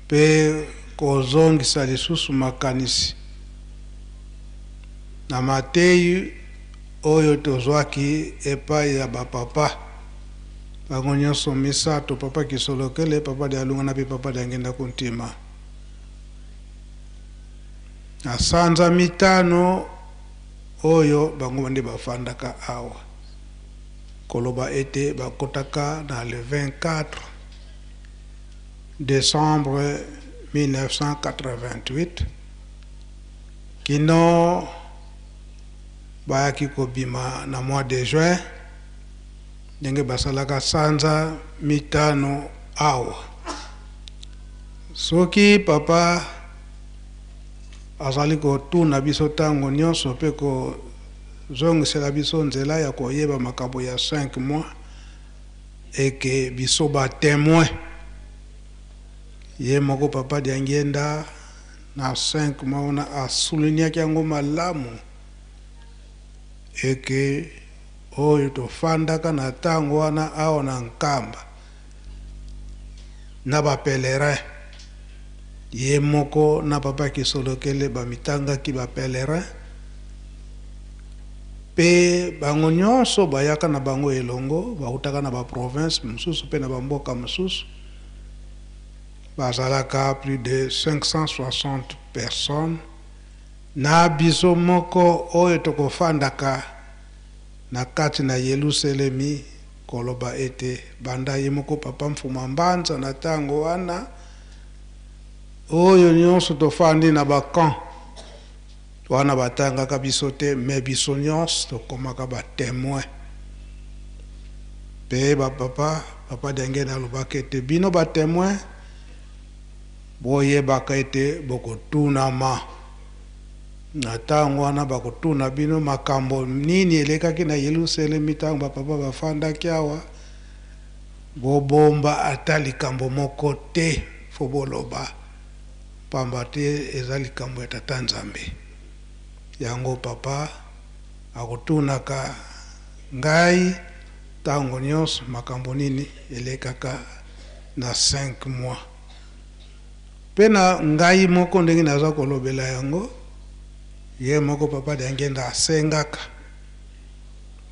Mpe kozongisa lisusu makanisi na mateyi oyo tozwaki epai ya ba papa bango nyonso misato, Papa Kisolokele, Papa Dialungana mpe Papa Diangienda Kuntima. Na sanza mitano oyo bango nde bafandaka awa, koloba ete bakotaka na le 24 Decembre 1988 kino bayaki kobima na mois de juin, ndenge basalaka sanza mitano awa. Soki papa azali kotuna biso tango nionso pe kozongisela biso nzela ya koyeba makambo ya 5 mois, eke biso ba temoins, ye moko papa Diangienda na 5 mois wana a soulignaki yango malamu eke oyo tofandaka na tango wana awa na Nkamba na ba pèlerins, ye moko na papa Kisolokele bamitangaki ba pèlerins pe bango nionso bayaka na bango elongo, bawutaka na ba provinces mosusu pe na ba mboka mosusu, bazalaka plus de 560 personnes na biso moko oyo tokofandaka na kati na Yeluselemi, koloba ete banda ye moko Papa Mfuma Mbanza na tango wana, oyo nionso tofandi na ba camps wana batangaka biso te, mais biso nionso tokomaka ba temoins. Pe ba papa, Papa Diangienda alobaka ete bino ba temoins boyebaka ete bokotunama. Na tango wana bakotuna bino makambo nini elekaki na Yeluselemi tango ba papa bafandaki awa, bobomba ata likambo moko te, fo boloba, pamba te eza likambo ya Tata Nzambe. Yango papa akotunaka ngai tango nionso makambo nini elekaka na 5 mois. Pe na ngai moko ndenge naza kolobela yango, ye moko Papa Diangienda asengaka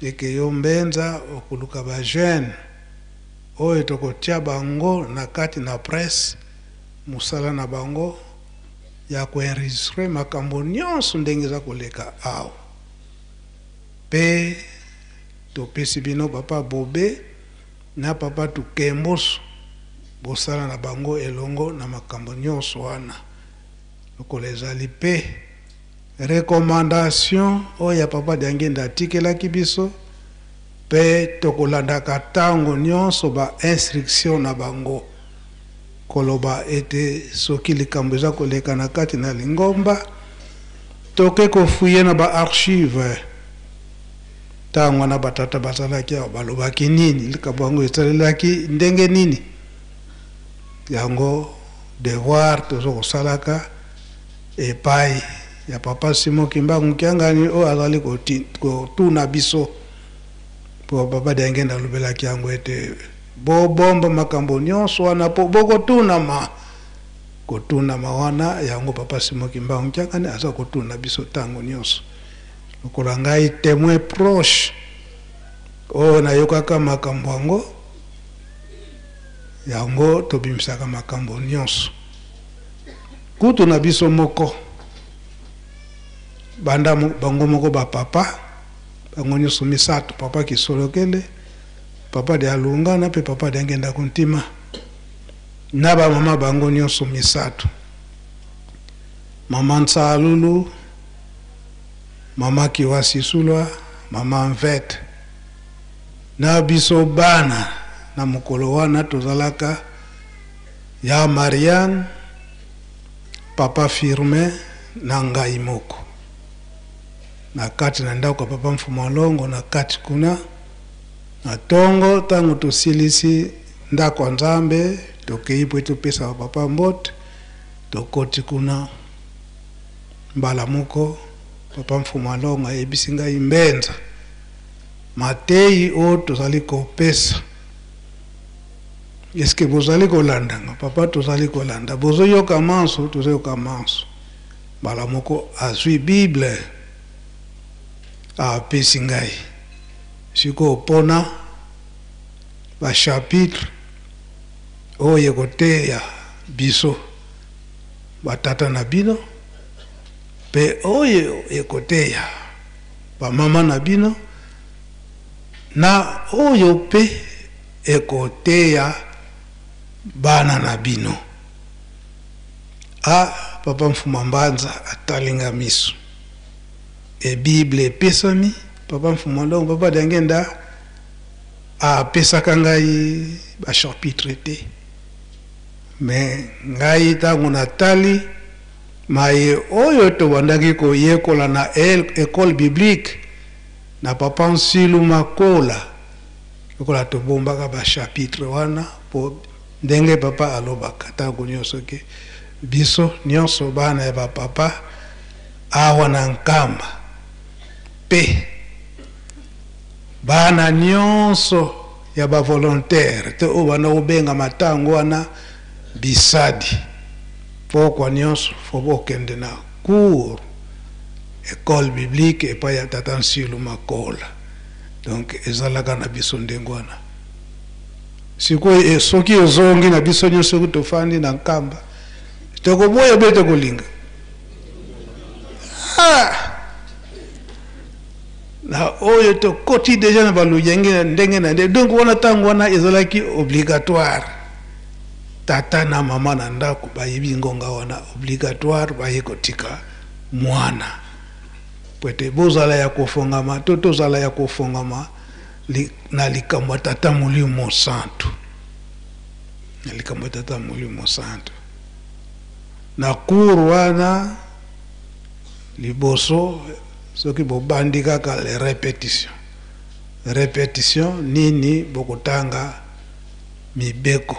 eke yo Mbenza okoluka ba jeunes oyo tokotia bango na kati na presse, mosala na bango ya ko enregistrer makambo nionso ndenge eza koleka awa. Pe topesi bino Papa Bobe na Papa Tukemboso bosala na bango elongo na makambo nionso wana. Lokola ezali pe recommandation oyo ya Papa Diangienda atikelaki biso pe tokolandaka tango nionso ba instructions na bango. Koloba ete soki likambo eza koleka na kati na lingomba, toke ko fouiller na ba archives. Tango wana ba tata bazalaki awa balobaki nini? Likambo yango esalelaki ndenge nini? Yango devoir tozo kosalaka epayi ya Papa Simon Kimbangu Kiangani oyo azali kotuna biso. Po Papa Diangienda alobelaki yango ete bobomba makambo nionso wana po bokotunama. Kotunama wana yango Papa Simon Kimbangu Kiangani aza kotuna biso tango nionso. Lokola ngai temoin proche oyo nayokaka makambo yango, yango tobimisaka makambo nionso. Kutu na biso moko banda bango moko ba papa bango nionso misato, Papa Kisolokele, Papa Dialungana pe Papa Diangienda Kuntima na ba mama bango nionso misato, Mama Nsalulu, Mama Kiwasisulwa, Mama Mvete na biso bana na mokolo wana tozalaka ya Marianne, Papa Firmin na ngai moko na kati na ndako ya Papa Mfuma Longo na kati kuna. Na tongo tango tosilisi ndako ya Nzambe tokeyi po topesa ba papa mbote, tokoti kuna mbala moko Papa Mfuma Longo ayebisi ngai, Mbenza, mateyi oyo tozali kopesa. Eske bozali kolanda nga? Papa, tozali kolanda. Bozoyoka manso? Tozoyoka manso. Mbala moko azwi Bible apesi ngai. Sikoyo pona ba chapitre oyo ekoteya biso batata na bino mpe oyo ekoteya bamama na bino na oyo mpe ekoteya bana na bino. A Papa Mfuma Mbanza atali nga miso e Bible epesami Papa Mfuma, donc Papa Diangenda apesaka ngai ba chapitre te, mais ngai ntango natali maye oyo tobandaki koyekola na école biblique na Papa Nsilu Makola, lokola tobombaka ba chapitre wana, po ndenge papa alobaka ntango nyonso ke biso nyonso bana ya bapapa awa na Nkamba mpe bana nyonso ya bavolontaire te oyo banda kobenga matango wana bisadi, pokwa nyonso fo bokende na cours école biblique epai ya Tata Nsilu Makola. Donc ezalaka na biso ndenge wana. Sikoyo soki ezongi na biso nyonso, soki tofandi na Nkamba, tokoboya be tokolinga. Ah! Na oyo tokoti deja na baluyenge ndenge na nde. Donc wana ntango wana ezalaki obligatoire, tata na mama na ndako bayebi ngonga wana, obligatoire baye kotika mwana, po ete bozala ya kofongama to tozala ya kofongama na likambo ya Tata Molimo Santu, na likambo ya Tata Molimo Santu. Na cour wana liboso, soki bobandi kaka les répétitions, répétition nini, bokotanga mibeko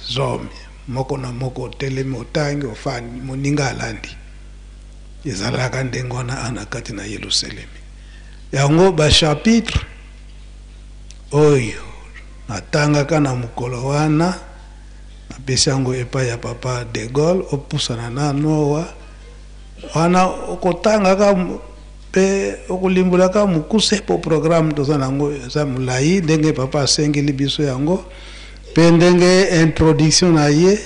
zomi moko na moko, otelemi, otangi, ofandi, moninga alandi. Ezalaka ndenge wana ana kati na Yelusalemi. Yango bachapitre oyo natangaka na mokolo wana, napesi yango epai ya Papa de Gaulle. Opusana nano awa wana, okotangaka mpe okolimbolaka mokuse, mpo programme toza nango eza molai, ndenge papa asengeli biso yango mpe ndenge introduction na ye,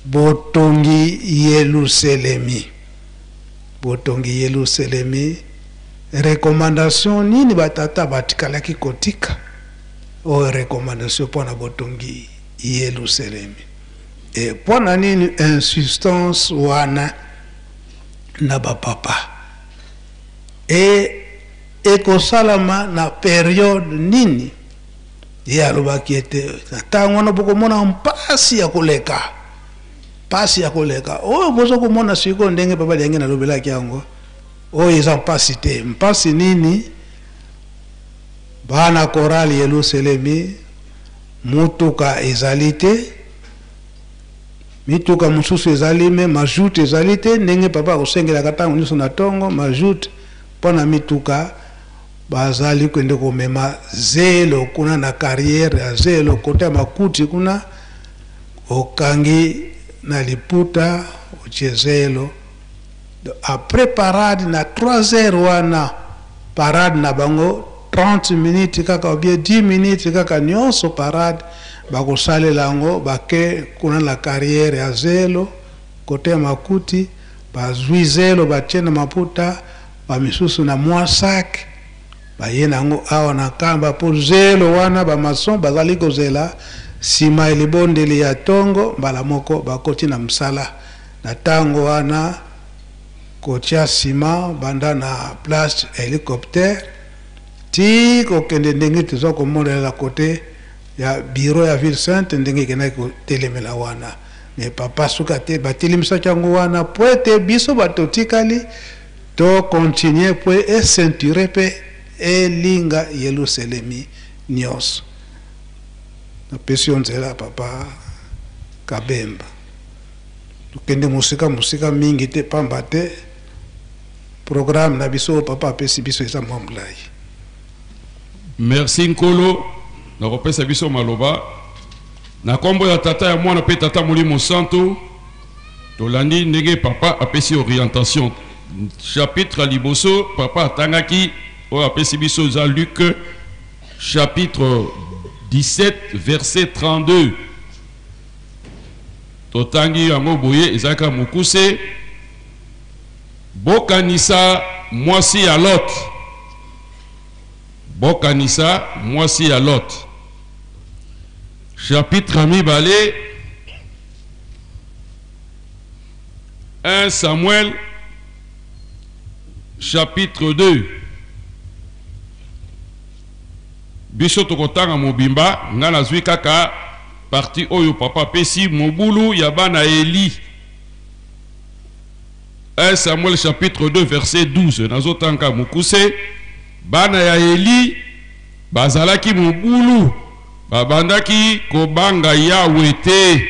botongi Yelusalemi. Botongi Yelusalemi, recommandation nini batata batikalaki kotika? Oyo recommandation mpona botongi Yelusalemi, e mpona nini insistance wana na bapapa? E ekosalama na periode nini? Ye alobaki ete na ntango wana bokomona mpasi ya koleka, mpasi ya koleka oyo boza komona sikoyo. Ndenge papa Liange nalobelaki yango, oyo eza mpasi te. Mpasi nini? Bana chorale Yelusalemi, mutuka ezali te, mituka mosusu ezali me mazout ezali te, ndenge papa akosengelaka ntango nyonso na ntongo mazout mpo na mituka. Bazali kende komema zelo kuna na carrière ya zelo kote ya makuti kuna, okangi na liputa, otie zelo. Après parade na 3 heures wana, parade na bango 30 minutes kaka ou bien 10 minutes kaka nyonso, parade bakosalela yango, bake kuna na carrière ya zelo kote ya makuti, bazwi zelo, batie na maputa, bamisusu na mwa sac, baye na yango awa na Nkamba, mpo zelo wana bamason bazali kozela nsima ya libondeli ya ntongo, mbala moko bakoti na mosala na ntango wana kotia nsima banda na place hélicoptère ti kokende ndenge toza komonela kote ya bureau ya ville sainte, ndenge ekendaki kotelemela wana. Me papa suka te, batelemisaki yango wana po ete biso bato totikali tokontinue po eceinture mpe elinga Yelusalemi nyonso. Napesi yo nzela, Papa Kabemba, tokende mosika mosika mingi te, pamba te programme na biso oyo papa apesi biso eza mwa molai. Merci Nkolo nakopesa biso maloba. Na kombo ya Tata, ya Mwana mpe Tata Molimo Santu, tolandi ndenge papa apesi orientation. Chapitre ya liboso papa atangaki oyo apesi biso eza Luc chapitre 17 verset 32. Totangi yango boye, ezalaka mokuse. Bokanisa mwasi ya Lot. Bokanisa mwasi ya Lot. Chapitre mibale, 1 Samuel chapitre 2. Biso tokotanga mobimba, nga nazwi kaka partie oyo papa apesi mobulu ya bana Eli. 1 Samuel chapitre 2 verset 12, nazotanga mokuse. Bana ya Eli bazalaki mobulu, babandaki kobanga Yawe te,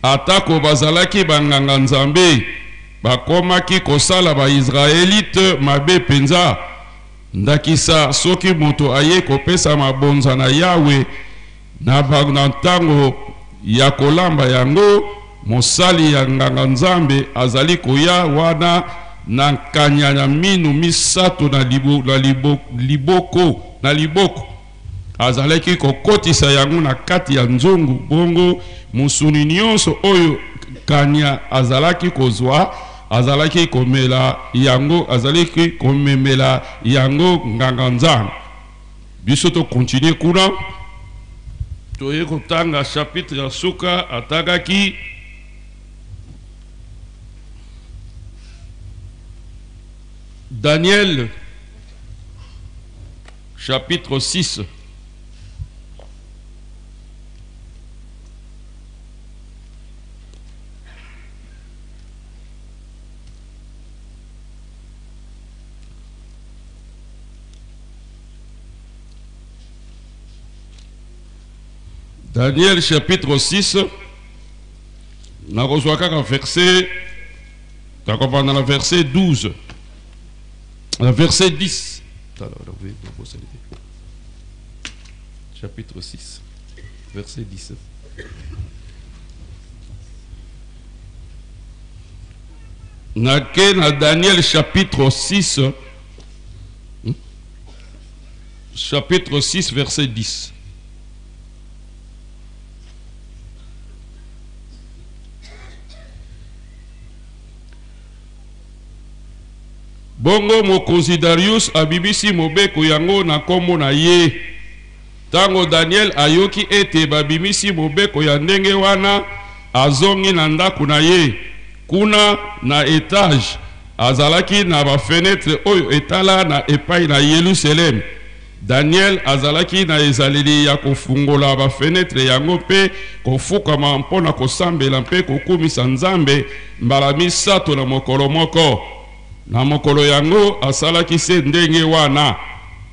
atako bazalaki banganga-nzambe, bakomaki kosala ba-Israelite mabe penza. Ndakisa, soki moto aye kopesa mabonza na Yawe na na ntango ya kolamba yango, mosali ya nganga-nzambe azali koya wana na nkanya ya minu misato na libo, na libo, liboko, na liboko. Azalaki kokotisa yango na kati ya nzungu, bongo mosuni nyonso oyo nkanya azalaki kozwa, azalaki komela yango, azalaki komemela yango nganga-nzambe. Biso to continuer kuna, toye kotanga chapitre ya suka atangaki Daniel chapitre 6. Daniel chapitre 6, nakozwa kaka verset, nakobanda na verset 12, na verset 10. Chapitre 6, verset 10. Nake na Daniel chapitre 6, chapitre 6 verset 10. Bongo mokonzi Darius abimisi mobeko yango na nkombo na ye. Ntango Daniel ayoki ete babimisi mobeko ya ndenge wana, azongi na ndako na ye. Kuna na etaje, azalaki na bafenetre oyo etala na epai na Yelusaleme. Daniel azalaki na ezaleli ya kofungola bafenetre yango mpe kofukama mpo na kosambela mpe kokumisa Nzambe mbala misato na mokolo moko. Na mokolo yango, asalaki se ndenge wana.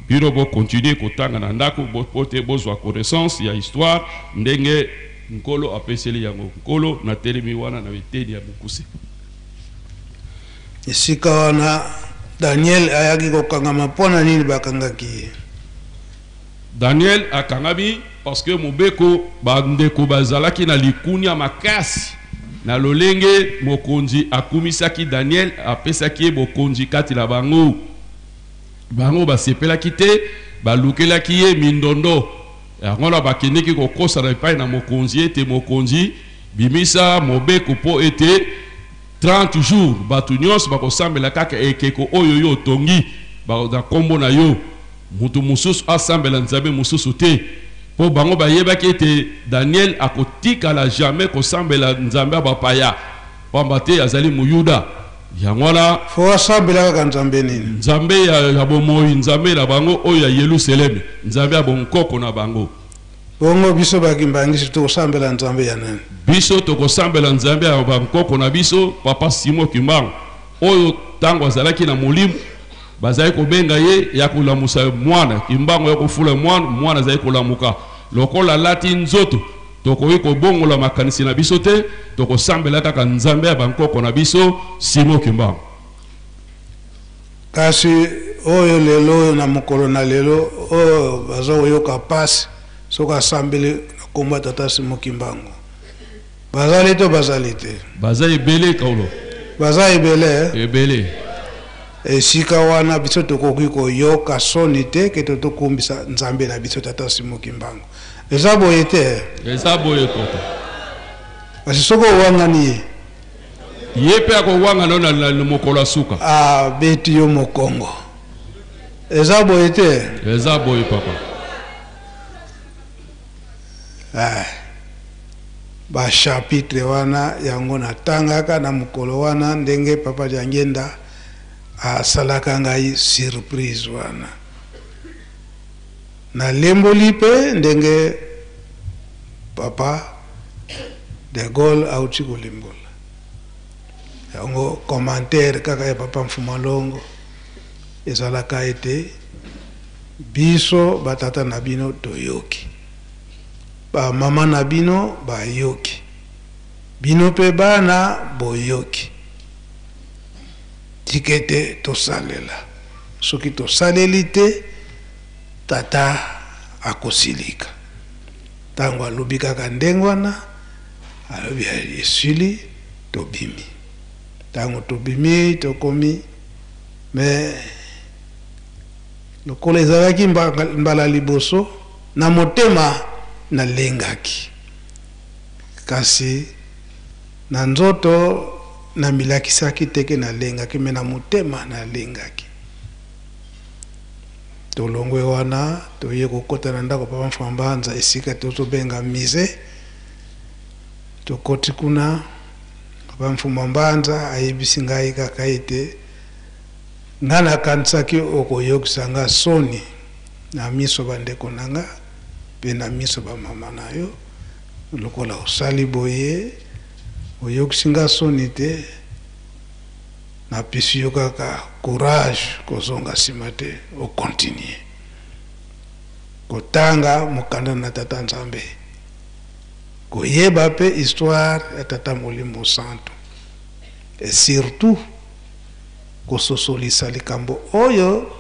Bino bo continuer kotanga na ndako mpo te bozwa connaissance ya histoire ndenge Nkolo apeseli yango. Nkolo, natelemi wana na eteni ya mokuse. Esika wana Daniel ayaki kokangama mpo na nini bakangaki ye? Daniel akangami parce que mobeko bandeko bazalaki na likunia makasi na lolenge mokonzi akumisaki Daniel, apesaki ye bokonzi kati na bango. Bango basepelaki te, balukelaki ye mindondo. Yango wana bakendeki kokosana epai na mokonzi ete, Mokonzi, bimisa mobeko mpo ete 30 jours bato nyonso bakosambela kaka ekeko oyo yo otongi na nkombo na yo. Moto mosusu asambela nzambe mosusu te. Mpo bango bayebaki ete Daniel akotikala jamais kosambela nzambe ya bapaya, pamba te azali Moyuda. Yango wana. Fo asambela kaka nzambe nini? Nzambe ya bomoi, nzambe na bango oyo ya Yelusaleme, nzambe ya bonkoko na bango. Bongo biso ba kimbanguiste tokosambela nzambe ya nani? Biso tokosambela nzambe ya bankoko na biso, papa Simon Kimbangu, oyo tango azalaki na molimo bazali kobenga ye ya kolamusa mwana Kimbangu, ya kofula mwana, mwana azali kolamuka lokola alati nzoto. Tokoki kobongola makanisi na biso te, tokosambela kaka Nzambe ya bankoko na biso, Simon Kimbangu. Kasi oyo lelo oyo na mokolo na lelo oyo baza koyoka pasi soki asambeli na kombo ya Tata Simon Kimbangu. Bazali to bazali te? Baza ebele kaulo. Baza ebele eh? Ebele. Esika wana biso tokoki koyoka soni te ke totokumbisa Nzambe na biso Tata Simon Kimbangu. Eza boye te? Eza boye koko. Kasi soki owangani ye, ye mpe akowangana yo na mokolo ya suka. Abeti yo mokongo. Eza boye te? Eza boye papa. Eh, ba chapitre wana yango natangaka na mokolo wana ndenge papa Diangienda asalaka ngai surprise wana. Nalemboli mpe ndenge papa de Gaulle auti kolimbola yango. Commentaire kaka ya papa Mfumalongo ezalaka ete biso batata na bino toyoki, bamama na bino bayoki, bino mpe bana boyoki, tika ete tosalela. Soki tosaleli te, tata akosilika. Ntango alobi kaka ndenge wana, alobi esili, tobimi. Ntango tobimi, tokomi me lokola ezalaki mbala liboso na motema nalengaki, kasi na nzoto namilakisaki te ke nalengaki, me na motema nalengaki. Tolongwe wana, toye kokota na ndako papa Mfambanza, esika tozobenga musée. Tokoti kuna, papa Mfuma Mbanza ayebisi ngai kaka ete nga nakanisaki okoyokisa nga soni na miso bandeko na nga mpe na miso bamama na yo. Lokola osali boye, oyokisi nga soni te, napesi yo kaka courage kozonga nsima te, okontinue kotanga mokanda na Tata Nzambe, koyeba mpe histoire ya Tata Molimo Santu, et surtout kososolisa likambo oyo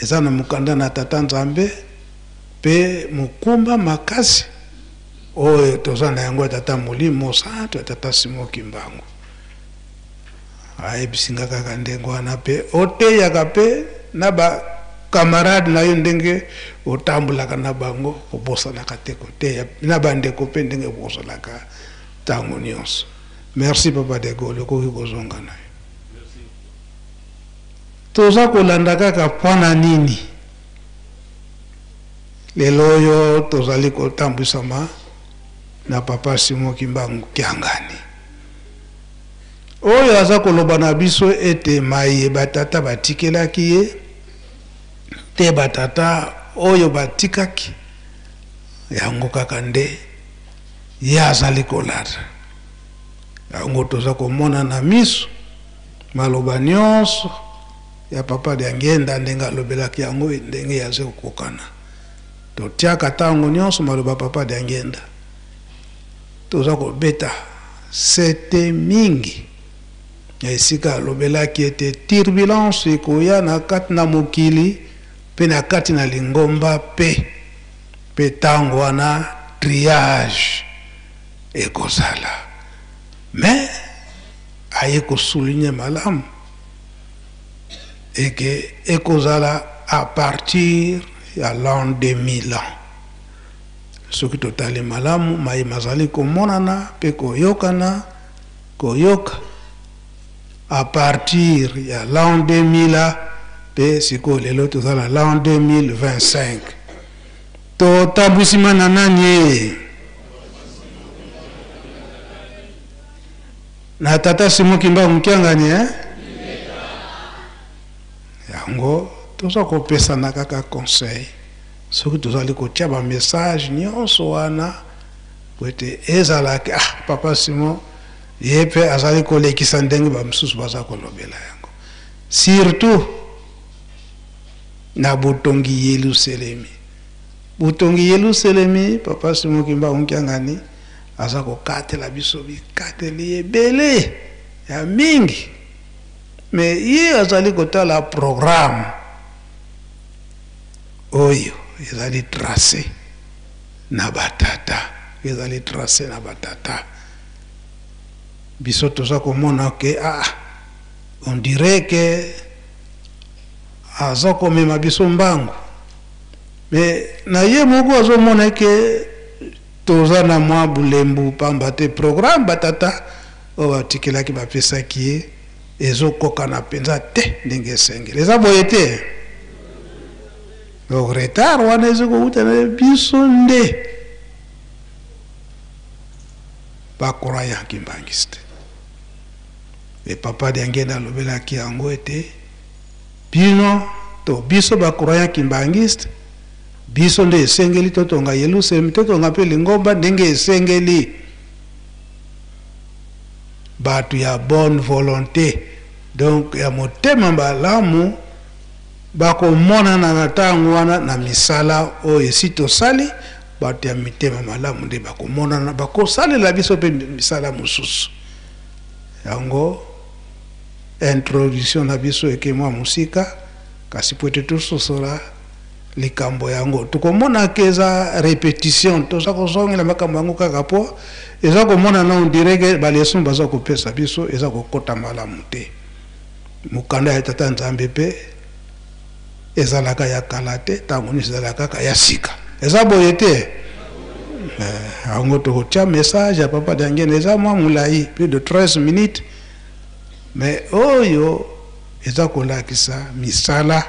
eza na mokanda na Tata Nzambe mpe mokumba makasi oyo toza na yango ya Tata Molimo Santu, ya Tata Simon Kimbangu. Ayebisi nga kaka ndenge wana, mpe oteyaka mpe na bakamarade na yo ndenge otambolaka na bango, kobosanaka te koteya na bandeko mpe ndenge bozalaka ntango nyonso. Merci papa de Gaulle, okoki kozonga na yo. Toza kolanda kaka mpona nini lelo oyo tozali kotambwisama na papa Simon Kimbangu Kiangani, oyo aza koloba na biso ete maye batata batikelaki ye te, batata oyo batikaki yango kaka nde ye azali kolanda yango. Toza komona na miso maloba nyonso ya papa Diangienda ndenge alobelaki yango, ndenge yaze kokokana. Totiaka ntango nyonso maloba papa Diangienda, toza kobeta sete mingi na esika alobelaki ete turbulence ekoya na kati na mokili mpe na kati na lingomba, mpe ntango wana triage ekozala. Mais aye kosouligne malamu eke ekozala à partir ya l'an 2000 ans. Soki totali malamu mai mazali komonana mpe koyokana koyoka à partir ya l'an 2000, mpe sikoyo lelo toza na l'an 2025, totambwisima na nani ye? Na Tata Simon Kimbangu Kiangani, eh? Yango toza kopesana kaka conseil. Soki tozali kotia bamessage nyonso wana po ete ezalaki, ah, papa Simon ye mpe azali kolekisa ndenge bamosusu baza kolobela yango, surtout na botongi Yelusalemi. Botongi Yelusalemi, papa Simon Kimbangu Kiangani aza kokatela biso bikateli ebele ya mingi, me ye azali kotala programme oyo ezali tracé. na batata, ezali trace na batata. Biso toza komona ke ah, on dirait que aza komema biso mbangu, mais na ye moko azomona ke toza na mwa bulembu, pamba te programme batata oyo batikelaki bapesaki ye ezokokana mpenza te ndenge esengeli. Eza boye te. Donc retard wana ezokowuta na biso nde ba croyant kimbanguiste. Et papa Diangienda alobelaki yango ete bino to biso ba croyant kimbanguiste, biso nde esengeli totonga Yelusalemi, totonga mpe lingomba ndenge esengeli. Bato ya bonne volonté, donc ya motema malamu, bakomonana na ntango wana na misala oyo esi tosali. Bato ya mitema malamu nde bakomonana, bakosalela biso mpe misala mosusu. Yango introduction na biso eke mwa mosika, kasi po ete tososola likambo yango, tokomona ke eza repetition, toza kozongela makambo yango kaka po eza komonana on dirait ke ba leçon baza kopesa biso eza kokota malamu te. Mokanda ya Tata Nzambe mpe ezalaka ya kala te, ntango nyonso ezalaka kaka ya sika. Eza boye te? Yango tokotia message ya Papa Diangienda, eza mwa molai, plus de 13 minutes, mais oyo eza kolakisa misala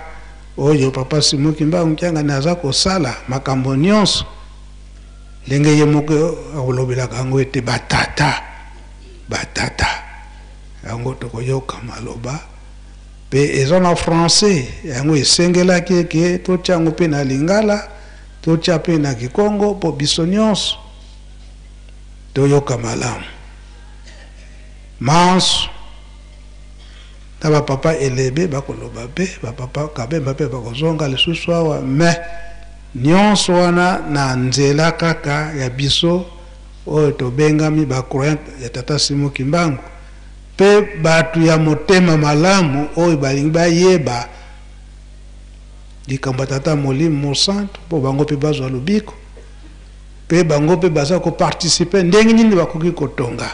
oyo Papa Simon Kimbangu Kiangani aza kosala, makambo nyonso ndenge ye moko akolobelaka yango ete batata, batata. Yango tokoyoka maloba pe eza na français, yango esengelaki eke totia yango pe na lingala, totia pe na kikongo po biso nyonso toyoka malamu. Manso na ba papa Elebe bakoloba pe, ba papa Kabemba pe bakozonga lisusu awa, mais nyonso wana na nzela kaka ya biso oyo tobengami ba croyant ya Tata Simon Kimbangu pe batu ya motema malamu oyo balingi bayeba likambo ya Tata Molimo Mosantu po bango pe bazwa lobiko pe bango pe baza ko participer ndenge nini bakoki kotonga.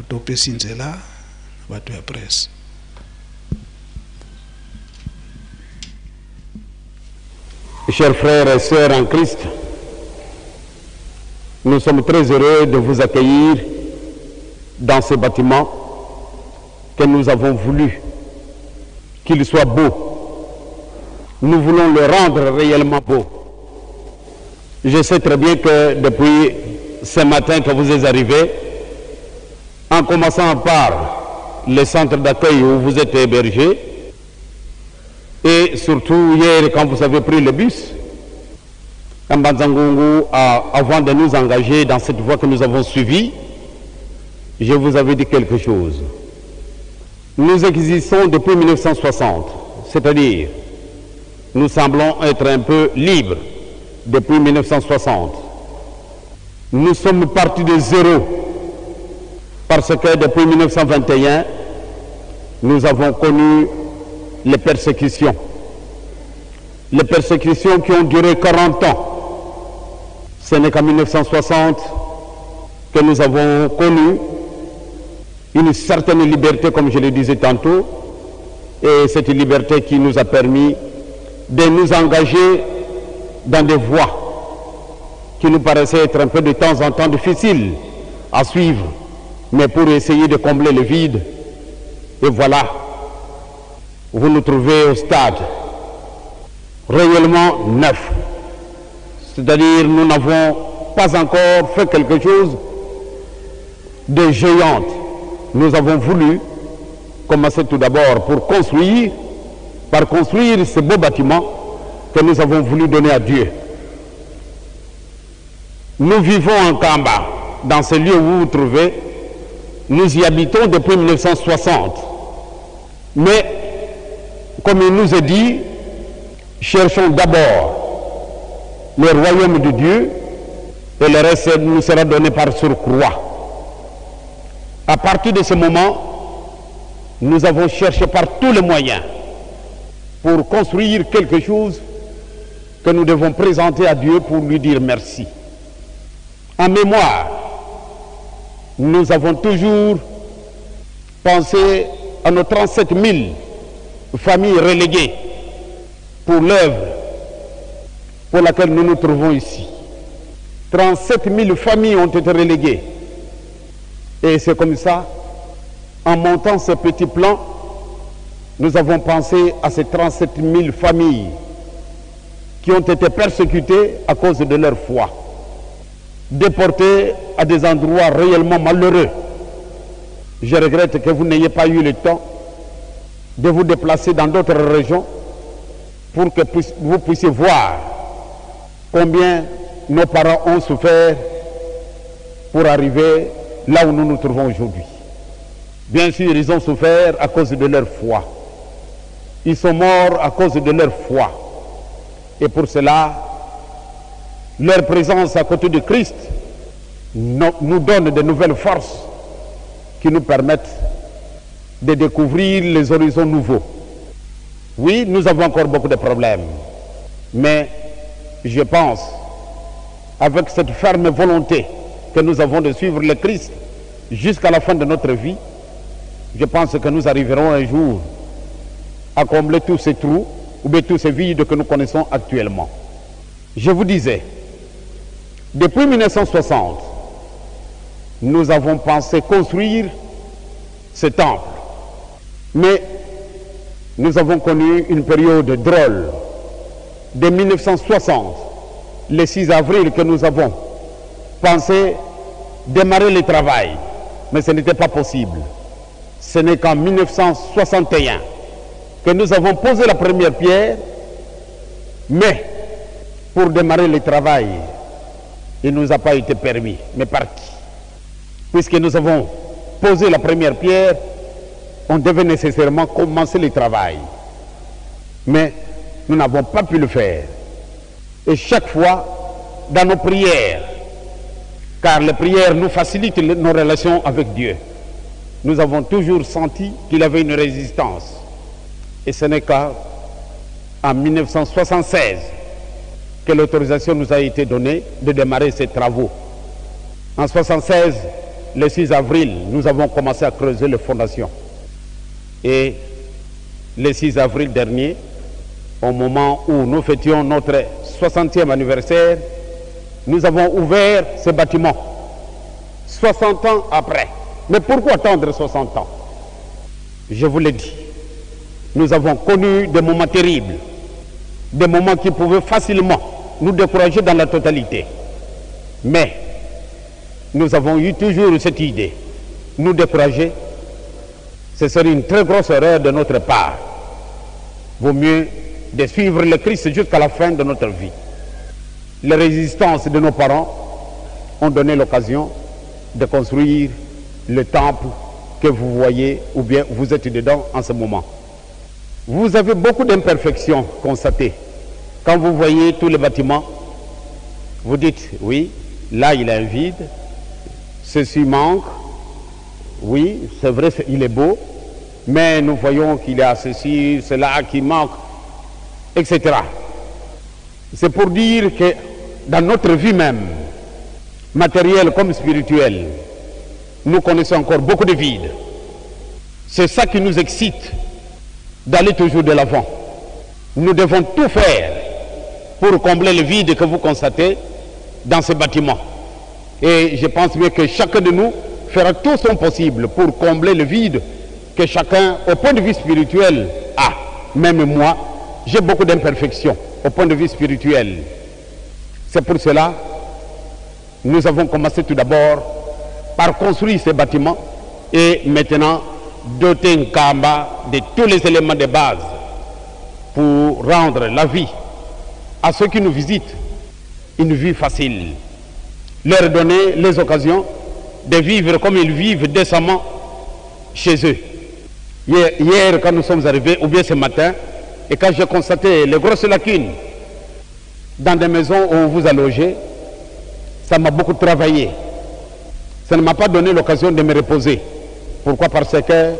Topesi nzela na bato ya presse. Chers frères et sœurs en Christ, nous sommes très heureux de vous accueillir dans ce bâtiment que nous avons voulu qu'il soit beau. Nous voulons le rendre réellement beau. Je sais très bien que depuis ce matin que vous êtes arrivés, en commençant par le centre d'accueil où vous êtes hébergés, et surtout hier quand vous avez pris le bus, Mbanza-Ngungu, avant de nous engager dans cette voie que nous avons suivie, je vous avais dit quelque chose. Nous existons depuis 1960, c'est-à-dire nous semblons être un peu libres depuis 1960. Nous sommes partis de zéro parce que depuis 1921, nous avons connu les persécutions. Les persécutions qui ont duré 40 ans. Ce n'est qu'en 1960 que nous avons connu une certaine liberté, comme je le disais tantôt, et cette liberté qui nous a permis de nous engager dans des voies qui nous paraissaient être un peu de temps en temps difficiles à suivre, mais pour essayer de combler le vide. Et voilà, vous nous trouvez au stade réellement neuf. C'est-à-dire, nous n'avons pas encore fait quelque chose de géant. Nous avons voulu commencer tout d'abord pour construire, par construire ce beau bâtiment que nous avons voulu donner à Dieu. Nous vivons en Kamba, dans ce lieu où vous vous trouvez. Nous y habitons depuis 1960. Mais, comme il nous est dit, cherchons d'abord le royaume de Dieu et le reste nous sera donné par surcroît. À partir de ce moment, nous avons cherché par tous les moyens pour construire quelque chose que nous devons présenter à Dieu pour lui dire merci. En mémoire, nous avons toujours pensé à nos 37 000 familles reléguées pour l'œuvre pour laquelle nous nous trouvons ici. 37 000 familles ont été reléguées. Et c'est comme ça, en montant ce petit plan, nous avons pensé à ces 37 000 familles qui ont été persécutées à cause de leur foi, déportées à des endroits réellement malheureux. Je regrette que vous n'ayez pas eu le temps de vous déplacer dans d'autres régions pour que vous puissiez voir combien nos parents ont souffert pour arriver là où nous nous trouvons aujourd'hui. Bien sûr, ils ont souffert à cause de leur foi. Ils sont morts à cause de leur foi. Et pour cela, leur présence à côté de Christ nous donne de nouvelles forces qui nous permettent de découvrir les horizons nouveaux. Oui, nous avons encore beaucoup de problèmes, mais je pense, avec cette ferme volonté que nous avons de suivre le Christ jusqu'à la fin de notre vie, je pense que nous arriverons un jour à combler tous ces trous ou bien tous ces vides que nous connaissons actuellement. Je vous disais, depuis 1960, nous avons pensé construire ce temple. Mais nous avons connu une période drôle. De 1960, le 6 avril que nous avons pensé démarrer le travail, mais ce n'était pas possible. Ce n'est qu'en 1961 que nous avons posé la première pierre, mais pour démarrer le travail, il ne nous a pas été permis, mais par qui? Puisque nous avons posé la première pierre, on devait nécessairement commencer le travail. Mais nous n'avons pas pu le faire. Et chaque fois, dans nos prières, car les prières nous facilitent nos relations avec Dieu, nous avons toujours senti qu'il avait une résistance. Et ce n'est qu'en 1976 que l'autorisation nous a été donnée de démarrer ces travaux. En 1976, le 6 avril, nous avons commencé à creuser les fondations. Et le 6 avril dernier, au moment où nous fêtions notre 60e anniversaire, nous avons ouvert ce bâtiment, 60 ans après. Mais pourquoi attendre 60 ans? Je vous l'ai dit, nous avons connu des moments terribles, des moments qui pouvaient facilement nous décourager dans la totalité. Mais nous avons eu toujours cette idée, nous décourager, ce serait une très grosse erreur de notre part. Vaut mieux de suivre le Christ jusqu'à la fin de notre vie. Les résistances de nos parents ont donné l'occasion de construire le temple que vous voyez ou bien vous êtes dedans en ce moment. Vous avez beaucoup d'imperfections constatées. Quand vous voyez tous les bâtiments, vous dites, oui, là il y a un vide, ceci manque, oui, c'est vrai, il est beau, mais nous voyons qu'il y a ceci, cela qui manque, etc. C'est pour dire que dans notre vie même, matérielle comme spirituelle, nous connaissons encore beaucoup de vides. C'est ça qui nous excite d'aller toujours de l'avant. Nous devons tout faire pour combler le vide que vous constatez dans ce bâtiment. Et je pense bien que chacun de nous fera tout son possible pour combler le vide que chacun, au point de vue spirituel, a. Même moi, j'ai beaucoup d'imperfections au point de vue spirituel. C'est pour cela que nous avons commencé tout d'abord par construire ces bâtiments et maintenant doter Nkamba de tous les éléments de base pour rendre la vie à ceux qui nous visitent une vie facile. Leur donner les occasions de vivre comme ils vivent décemment chez eux. Hier, quand nous sommes arrivés, ou bien ce matin, et quand j'ai constaté les grosses lacunes dans des maisons où on vous a logé, ça m'a beaucoup travaillé. Ça ne m'a pas donné l'occasion de me reposer. Pourquoi? Parce que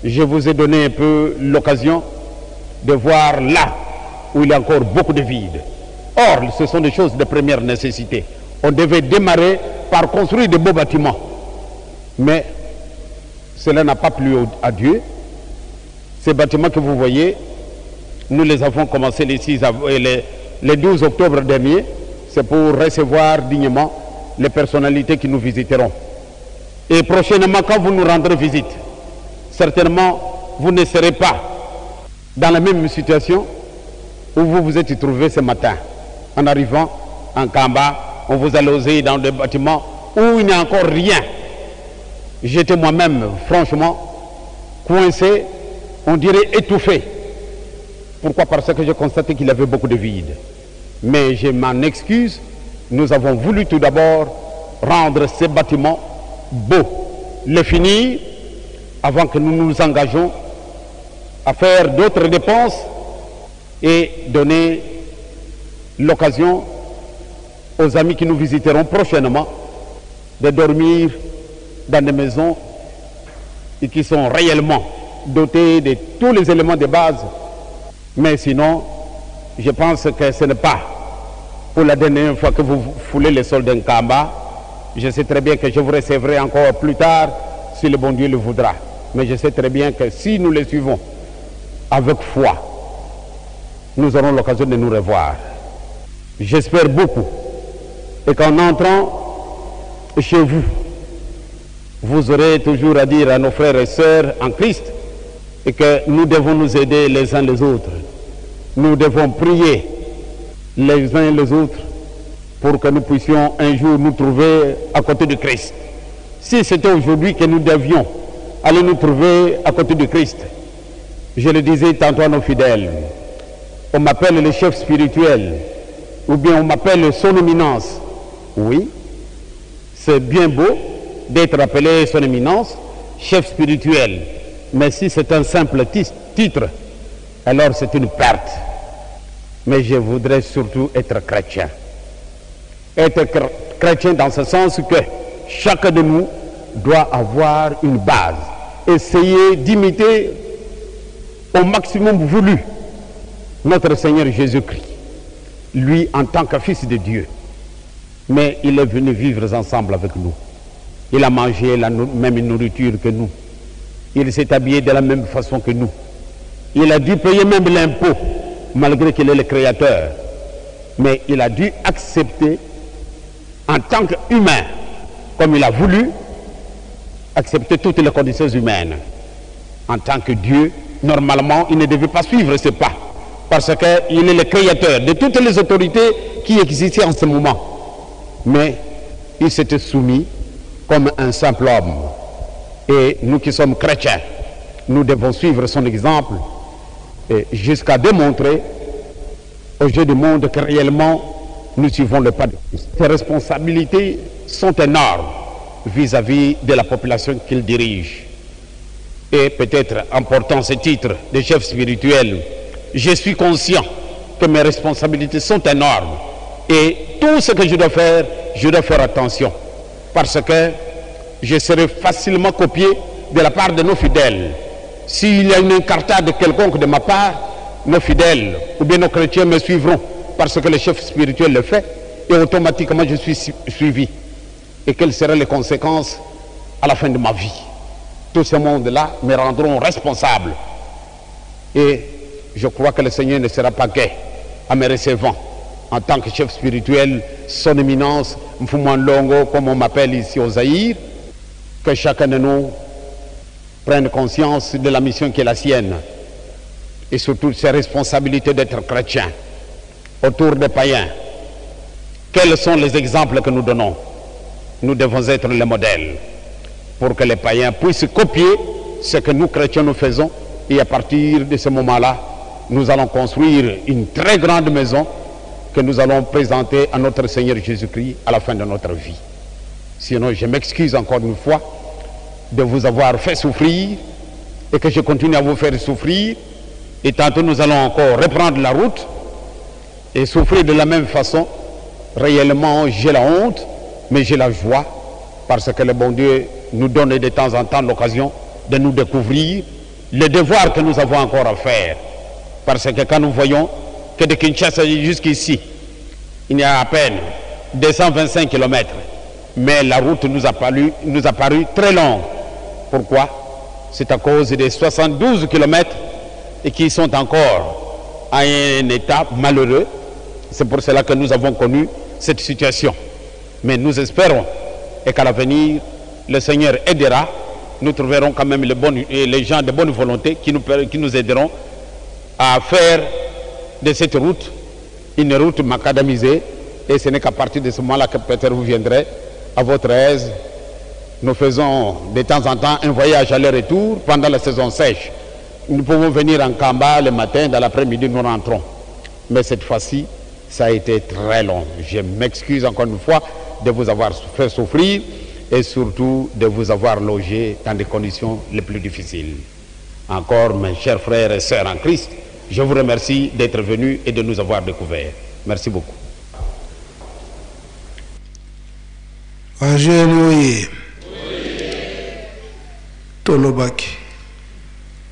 je vous ai donné un peu l'occasion de voir là où il y a encore beaucoup de vide. Or, ce sont des choses de première nécessité. On devait démarrer par construire de beaux bâtiments. Mais cela n'a pas plu à Dieu. Ces bâtiments que vous voyez, nous les avons commencés les, 6 les, les 12 octobre dernier. C'est pour recevoir dignement les personnalités qui nous visiteront. Et prochainement, quand vous nous rendrez visite, certainement, vous ne serez pas dans la même situation où vous vous êtes trouvé ce matin. En arrivant en Kamba, on vous a logé dans des bâtiments où il n'y a encore rien. J'étais moi-même, franchement, coincé, on dirait étouffé. Pourquoi Parce que j'ai constaté qu'il y avait beaucoup de vide. Mais je m'en excuse, nous avons voulu tout d'abord rendre ces bâtiments beaux, les finir avant que nous nous engageons à faire d'autres dépenses et donner l'occasion aux amis qui nous visiteront prochainement de dormir dans des maisons et qui sont réellement dotées de tous les éléments de base. Mais sinon, je pense que ce n'est pas pour la dernière fois que vous foulez le sol d'un Kamba. Je sais très bien que je vous recevrai encore plus tard si le bon Dieu le voudra. Mais je sais très bien que si nous le suivons avec foi, nous aurons l'occasion de nous revoir. J'espère beaucoup. Et qu'en entrant chez vous, vous aurez toujours à dire à nos frères et sœurs en Christ et que nous devons nous aider les uns les autres. Nous devons prier les uns les autres pour que nous puissions un jour nous trouver à côté de Christ. Si c'était aujourd'hui que nous devions aller nous trouver à côté de Christ, je le disais tantôt à nos fidèles, on m'appelle le chef spirituel, ou bien on m'appelle son éminence. Oui, c'est bien beau d'être appelé son éminence, chef spirituel. Mais si c'est un simple titre, alors c'est une perte. Mais je voudrais surtout être chrétien. Être chrétien dans ce sens que chacun de nous doit avoir une base. Essayer d'imiter au maximum voulu notre Seigneur Jésus-Christ, lui en tant que fils de Dieu. Mais il est venu vivre ensemble avec nous. Il a mangé la même nourriture que nous. Il s'est habillé de la même façon que nous. Il a dû payer même l'impôt, malgré qu'il est le créateur. Mais il a dû accepter, en tant qu'humain, comme il a voulu, accepter toutes les conditions humaines. En tant que Dieu, normalement, il ne devait pas suivre ce pas, parce qu'il est le créateur de toutes les autorités qui existaient en ce moment. Mais il s'était soumis comme un simple homme. Et nous qui sommes chrétiens, nous devons suivre son exemple jusqu'à démontrer aux yeux du monde que réellement nous suivons le pas de Christ. Ses responsabilités sont énormes vis-à-vis de la population qu'il dirige. Et peut-être en portant ce titre de chef spirituel, je suis conscient que mes responsabilités sont énormes. Et tout ce que je dois faire, je dois faire attention. Parce que je serai facilement copié de la part de nos fidèles. S'il y a une incartade quelconque de ma part, nos fidèles ou bien nos chrétiens me suivront parce que le chef spirituel le fait et automatiquement je suis suivi. Et quelles seraient les conséquences à la fin de ma vie Tout ce monde-là me rendront responsable. Et je crois que le Seigneur ne sera pas gai en me recevant en tant que chef spirituel, son éminence, Mfumu comme on m'appelle ici au Zaïre, que chacun de nous prenne conscience de la mission qui est la sienne et surtout ses responsabilités d'être chrétien autour des païens. Quels sont les exemples que nous donnons Nous devons être les modèles pour que les païens puissent copier ce que nous chrétiens nous faisons et à partir de ce moment-là, nous allons construire une très grande maison que nous allons présenter à notre Seigneur Jésus-Christ à la fin de notre vie. Sinon, je m'excuse encore une fois de vous avoir fait souffrir et que je continue à vous faire souffrir. Et tantôt, nous allons encore reprendre la route et souffrir de la même façon. Réellement, j'ai la honte, mais j'ai la joie parce que le bon Dieu nous donne de temps en temps l'occasion de nous découvrir le devoir que nous avons encore à faire. Parce que quand nous voyons que de Kinshasa jusqu'ici, il y a à peine 225 km. Mais la route nous a paru, nous a paru très longue. Pourquoi? C'est à cause des 72 km et qui sont encore à un état malheureux. C'est pour cela que nous avons connu cette situation. Mais nous espérons et qu'à l'avenir, le Seigneur aidera. Nous trouverons quand même les, bonnes, les gens de bonne volonté qui nous, qui nous aideront à faire de cette route une route macadamisée. Et ce n'est qu'à partir de ce moment-là que peut-être vous viendrez à votre aise. Nous faisons de temps en temps un voyage aller-retour pendant la saison sèche. Nous pouvons venir en Kamba le matin, dans l'après-midi, nous rentrons. Mais cette fois-ci, ça a été très long. Je m'excuse encore une fois de vous avoir fait souffrir et surtout de vous avoir logé dans des conditions les plus difficiles. Encore, mes chers frères et sœurs en Christ, je vous remercie d'être venus et de nous avoir découverts. Merci beaucoup. Bajene oye tolobaki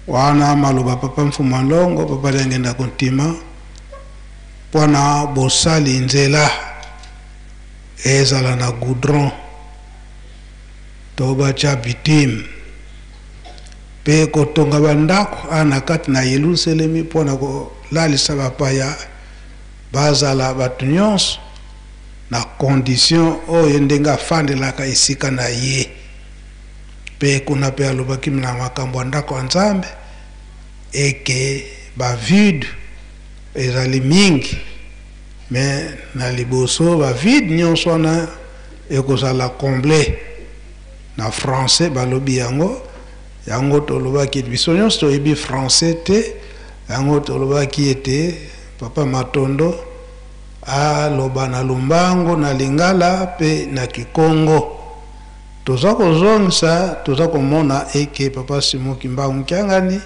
wana maloba papa Mfuma Longo papa Diangienda Kuntima mpona bosali nzela ezala na goudron to batya bitume mpe kotonga bandako awa na kati na Yelusalemi mpo na kolalisa bapaya bazala bato nyonso na condition oyo ndenge afandelaka esika na ye. Mpe kuna mpe alobaki na makambo ya ndako ya Nzambe eke bavide ezali mingi, me na liboso bavide nyonso wana ekozala comble. Na français balobi yango. Yango tolobaki, biso nyonso toyebi français te. Yango tolobaki ete papa Matondo aloba na lombango na lingala mpe na kikongo. Toza kozongisa, toza komona eke papa Simon Kimbangu Kiangani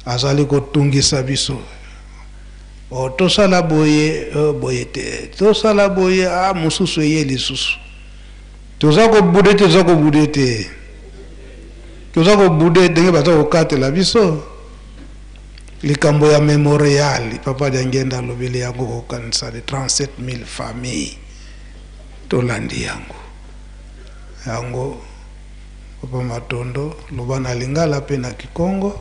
azali kotungisa biso. O tosala boye, boye te, tosala boye, a mosusu eye lisusu. Toza kobude te, toza kobude te, toza kobude ndenge baza kokatela biso likambo ya memorial. Papa Diangienda alobeli yango, kokanisa de 37 000 famille. Tolandi yango. Yango papa Matondo, loba na lingala mpe na kikongo.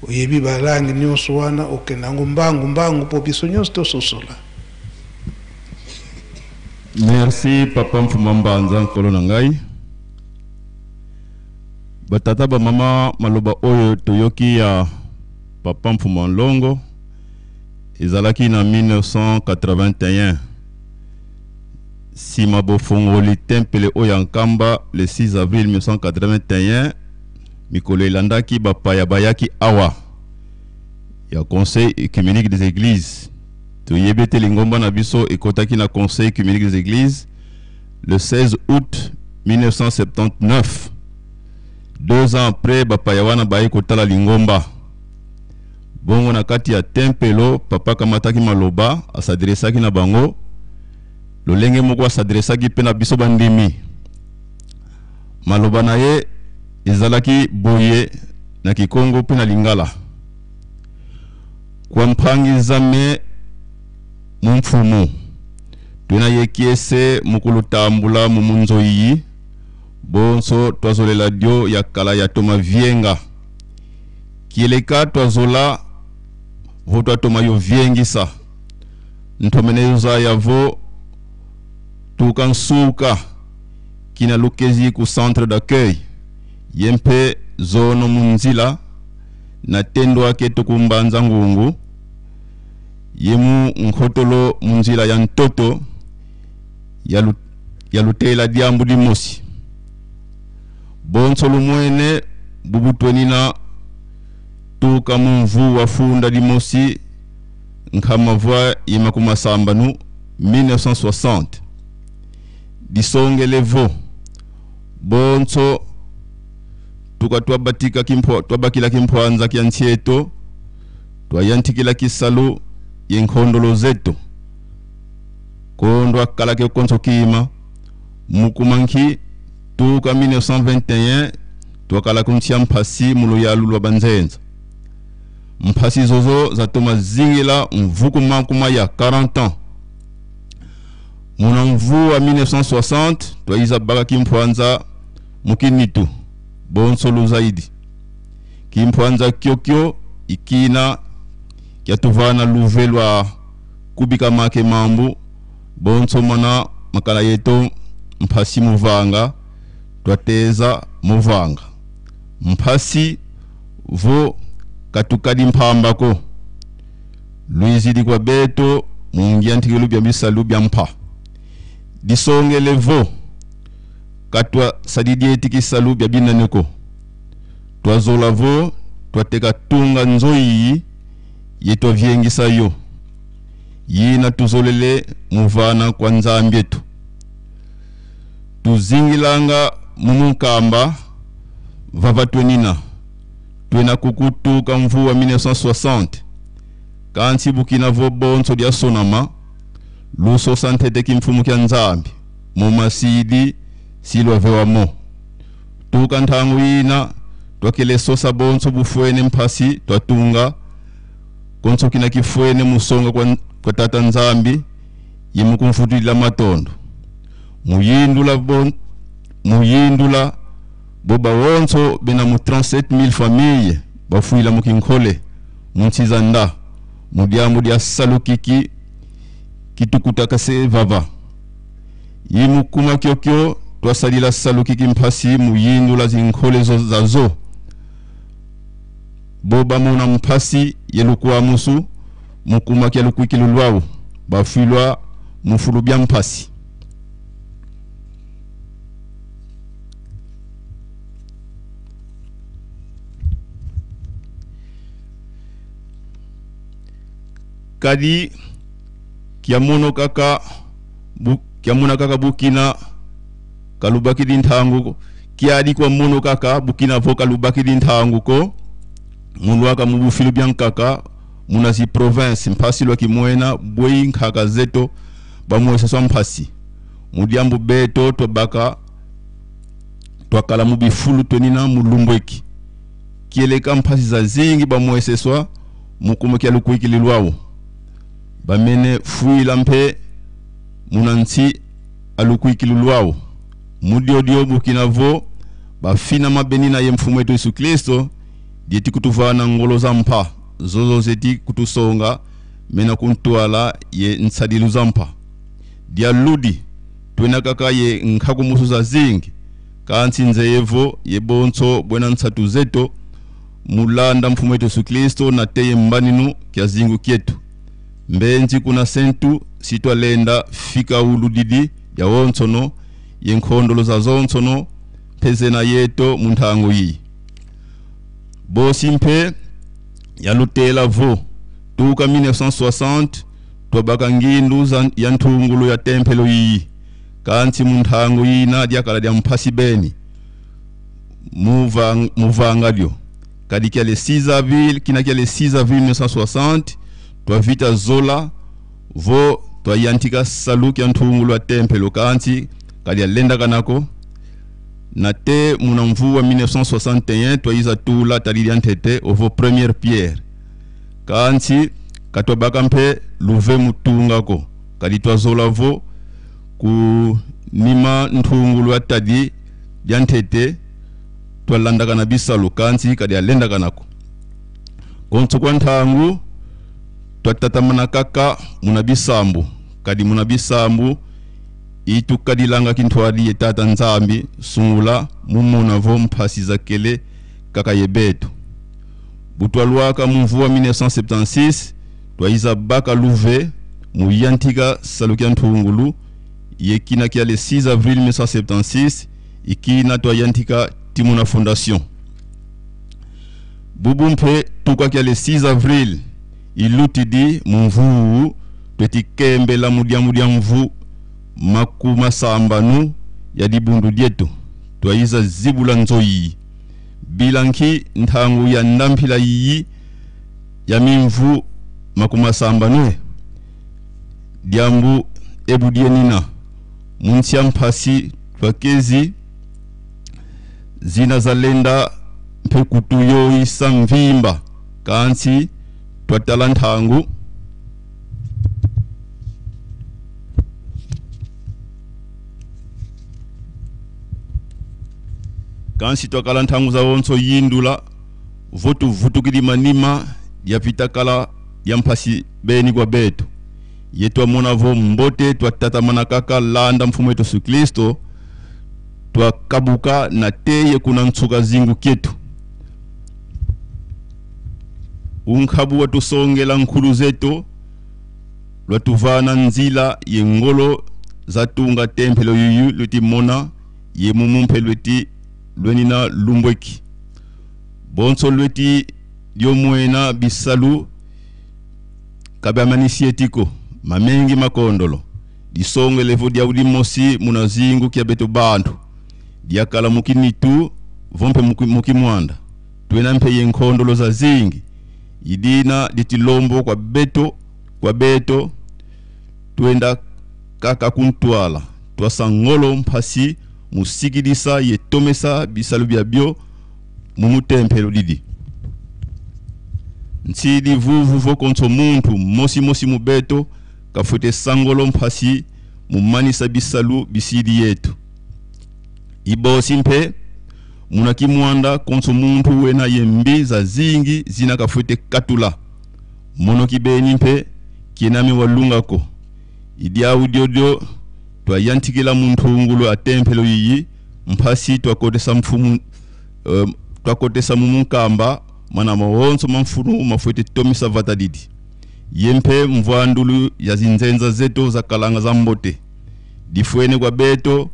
Oyebi balangi nyonso wana, okende yango mbangu mbangu mpo biso nyonso tososola. Merci papa Mfuma Mbanza, nkolo na ngai. Batata, bamama, maloba oyo toyoki ya papa Mfuma Longo ezalaki na 1981, nsima bofongoli tempele oyo ya Nkamba le 6 avril 1981. Mikolo elandaki, bapaya bayaki awa ya Conseil œcuménique des églises. Toyebi ete lingomba na biso ekotaki na Conseil œcuménique des églises le 16 août 1979. 2 ans après, bapaya wana baye kotala lingomba. Bongo na kati ya tempelo, papa akamataki maloba, asadresaki na bango lolenge moko asadresaki mpe na biso bandimi. Maloba na ye ezalaki boye na kikongo mpe na lingala: "Kwampangizame mu mfumu twena yekiese mukulutambula mu munzoyi bonso twazolela dio ya kala ya toma vienga kieleka twazola vo twatoma yo viengisa ntomenezo yavo tuka nsuka kina lukezi ku centre d'accueil ye mpe zono munzila na tendo ake tukumbanza ngungu ye mu nkhotolo munzila ya ntoto ya lutela diambu dimosi bonso lumwene bubutwenina tuka mumvu wa funda dimosi nkhamavwa yima kumasambanu 1960 disongelevo bonso tuka twabatika kimpwa twabakila kimpwanza kya ntieto twayantikila kisalu yenkhondolo zetu kondo akala ke konso kima mukumanki tuka 1921 twakala kuntsia mphasi muluyalu lwa banzenza. Mpasi zozo zatoma zingila mvuku mankuma ya 40 ans. Muna mvu wa 1960 twaiza baka kimpwanza mukinitu bonsolo zaidi. Kimpwanza kyokyo ikina kyatuvana luve lwa kubika make mambu bonso mana makala yetu mpasi muvanga twateza muvanga mpasi vo katukadi mpambako luizidi kwa beto mungia ntikilu bya bisalu bya mpa disongele vo katwa sadidieti kisalu bya binaneko twazola vo twateka tunga nzoyi yetwa vyengisa yo yina tuzolele muvana kwa nzambi yetu tuzingilanga mumunkamba vava twenina twena kukutuka mvua 1960 kansi bukina vo bonso dia sonama luso santete kimfumu kya nzambi mumasidi silwavewamo tuka nthangu yina twakele sosa bonso bufwene mphasi twatunga konso kina kifwene musonga kwa tata nzambi yimukumfutulila matondo muyindula boba wonso bena mu 37000 famille bafuila mukinkhole muntsizanda mudiambu dia salukiki kitukuta kase vava yimukuma kyokyo twasalila salukiki mphasi muyindula zinkhole zazo boba muna mphasi yelukwa musu mukuma kyalukwiki lulwawu bafilwa mufulu bya mphasi. Kadi kiamono kaka kiamona kaka bukina kalubaki dinthangu kiadi kwa mono kaka bukina vo kalubaki dinthangu ko mulwaka mubufilu byankaka munasi province mphasi lwa kimwena bwei nkhaka zeto bamwesa swa mphasi mudiambu beto twabaka twakala mubifulu twenina mulumbweki kieleka mphasi za zingi bamweseswa mukumo kya lukwikililwawo bamene fuila mpe munansi alukwikililwawo mudiodio bukina vo bafina mabeni na ye mfumu wetu Yesu Kristo dieti kutuvana ngolo za mpha zozo zeti kutusonga mena kuntwala ye nsadilu za mpha dia ludi twena kaka ye nkhaku za zingi kansi nzeyevo ye bonso bwena nsatu zeto mulanda mfumu wetu Yesu Kristo na teye mbaninu kya zingu kyetu mbenzi kuna sentu sitwalenda fika uludidi ya wonsono ye nkhondolo za zonsono mpezena yeto munthango yi bosi mpe yalutela vo tuka 1960 twabaka ngindu ya nthungulu ya tempelo iyi kansi munthango yina dyakala dya mphasi beni muvanga dyo kadi kya le 6 avril kina kya le 6 avril 1960 twavita zola vo twayantika saluki ya nthungulu ya tempelo kansi kadi yalenda kanako na te muna mvua 1961 twaiza tula talili ntete ovo première pierre kansi katwabaka mpe luve mutungako kadi twazola vo ku nima nthungulu ya tadi ya ntete twalandaka na bisalu kansi kadi yalendaka nako konso kwa nthangu twatatamana kaka muna bisambu kadi muna bisambu itukadilanga kinthwali ye tata nzambi sungula mumona vo mphasi zakele kaka yebetu butwalwaka mumvua 1976 twaiza baka luve muyantika saluki ya nthungulu yekina kya le 6 avril 1976 ikina twayantika timuna fondation bubu mpe tuka kya le 6 avril ilutidi mumvuu twetikembela mudia mvu makuma sambanu ya dibundu dietu twaiza zibula nzoyi bilanki nthangu ya ndamphila iyi ya mimvu makuma sambanu diambu ebudienina munsi ya mphasi twakezi zina zalenda mpe kutu yoyi samvimba Kansi twatala nthangu. Kansi twakala nthangu za wonso yindula votuvutukili manima lyapitakala lya mphasi beni kwa betu. Ye twamona vo mbote twatatamana kaka landa mfumu wetu Yesu Kristo twakabuka na teye kuna ntsuka zingu kyetu. Unkhabu watusongela nkhulu zetu lwatuvana nzila yengolo zatunga tempelo yuyu lwetimona ye mumumphe lweti lwenina lumbweki. Bonso lweti lyomwena bisalu kabamanisietiko mamengi makondolo disongelevo dya ulimosi munazingu kya beto bantu dyakala mukinitu vompe mukimwanda twena mphe yenkhondolo za zingi idina litilombo kwa beto kwa beto twenda kaka kuntwala twasangolo mphasi musikilisa yetomesa bisalu bya byo mumutempelo didi ntsili vuvu vokonso muntu mosi mosi mubeto kafwete sangolo mphasi mumanisa bisalu bisili yetu. Ibosi mpe munakimwanda konso muntu wena yembi za zingi zina kafwete katula mono kibeni mpe kinami walungako idiawu dyodio twayantikila munthungulu atempelo yiyi mphasi twakotesa mfumu twakotesa mumunkamba mana mawonso mamfunu mafwete tomisa vatadidi yempe mvwandulu ya zinzenza zetu za kalanga za mbote difwene kwa beto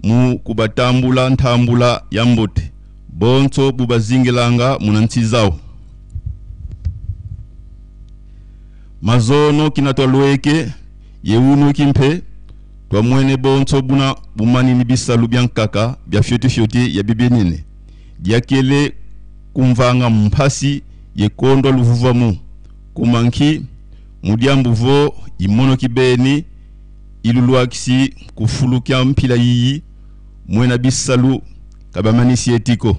mu kubatambula ntambula ya mbote bonso bubazingilanga munansi zao mazono kinatwalweke yewunu kimpe twamwene bonso buna bumanini bisalu bya nkaka bya fyoti ya bibenene dyakele kumvanga mphasi yekondwa luvuvamu kumanki mudyambuvo imono kibeni ilulwakisi kufulukya mpila yiyi mwena bisalu kabamanisi etiko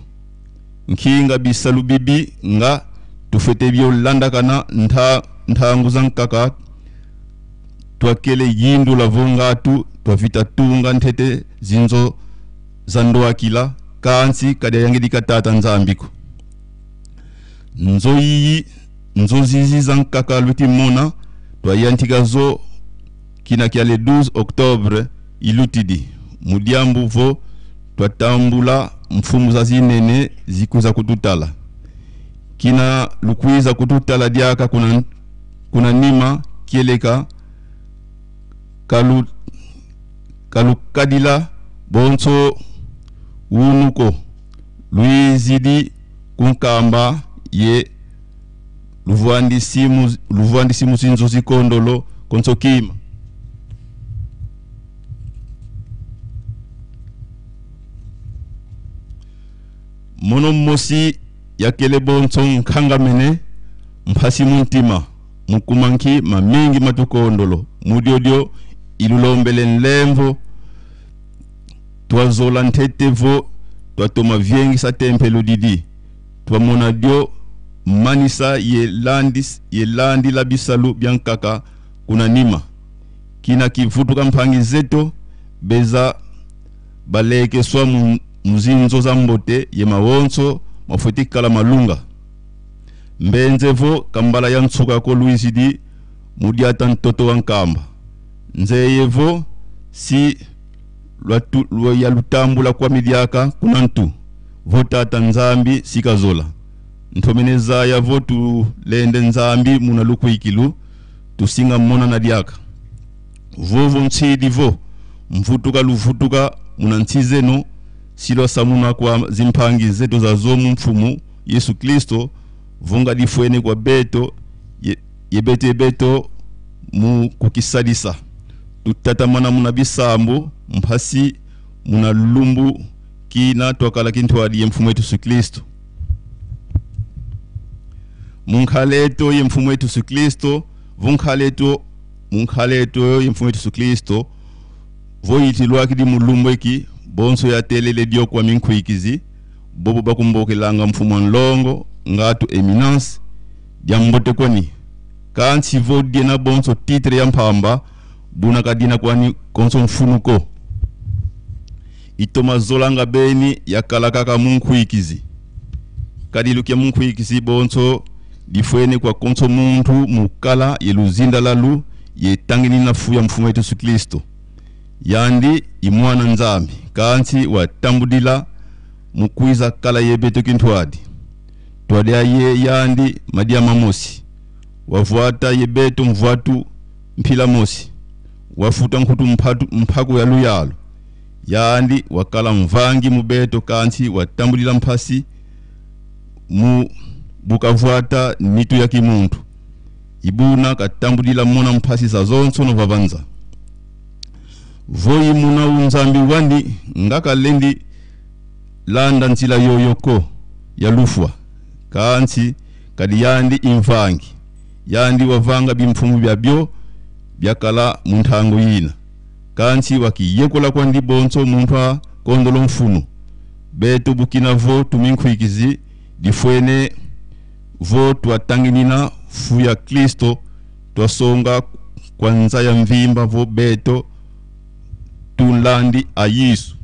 nkinga bisalu bibi nga tufete byolandakana nthangu za nkaka twakele yindu lavongatu twavita tunga nthete zinzo za ndoakila kansi kadya yangidika tata nzambiko nzo yiyi nzo zizi za nkaka lwitimona twayantika zo kina kya le 12 octobre ilutidi mudyambu vo twatambula mfumu za zinene zikuza kututala kina lukwiza kututala dyaka kuna nima kieleka kalukadila bonso wunuko luizidi kunkamba ye luvwandisi muzinzo zikondolo konsokima mono mosi yakele bonso nkangamene mphasi muntima mukumanki mamingi matukondolo mudyodyo ilulombele nlemvo twazola nthetevo twatoma vyengisa tempelo didi twamona dyo manisa yelandi la bisalu byankaka kuna nima kina kivutuka mphangi zeto beza balekeswa muzinzo za mbote ye mawonso mafwete kala malunga mbenzevo kambala ya ntsuka ko luizidi mudyata ntoto wa nkamba nzeyevo si ya lutambula kwa midyaka kuna ntu votata nzambi sikazola ntomeneza ya votu lende nzambi muna lukuikilu tusinga mona na diaka vovo ntsidi vo mvutuka luvutuka muna ntsizeno silo samuna kwa zimpangi zetu za zomu mfumu Yesu Kristo vunga difwene kwa beto yebete beto mu kukisalisa tutatamana muna bisambu mphasi muna lumbu kina twakala kintwali ye mfumu wetu Yesu Kristo munkhaleto ye mfumu wetu Yesu Kristo vunkhaleto munkhaleto ye mfumu wetu Yesu Kristo voyitilwa kidi mulumbu eki bonso ya telele dio kwa minkhuikizi bobo bakumbokelanga mfumu wa nlongo ngatu eminence Dia mbote kwani kansi vo diena bonso titre ya mpamba buna kadina kwani konso mfunuko itoma zolanga beni yakala kaka munkhuikizi kadilukia munkhuikizi bonso difwene kwa konso muntu mukala yeluzinda lalu yetanginina fuya mfumu wetu Yesu Kristo yandi imwana nzambi kansi watambudila mukwiza kala yebeto kintwadi twadi aye yandi madia mamosi wavuata yebeto mvuatu mphila mosi wafuta nkhutu mphaku ya luyalo yandi wakala mvangi mubeto kansi watambulila mphasi mu bukavuata nitu ya kimuntu ibuna katambulila mona mphasi za zonso no vavanza voyi muna unzambi wandi ngakalendi landa nzila yoyoko ya lufwa kansi kadi yandi imvangi yandi wavanga bimfumu byabyo byakala munthango yina kansi wakiyekola kwandi bonso muntu a kondolo mfunu beto bukina vo tuminkhuikizi difwene vo twatanginina fu ya Kristo twasonga kwanza ya mvimba vo beto tunlandi a Yesu.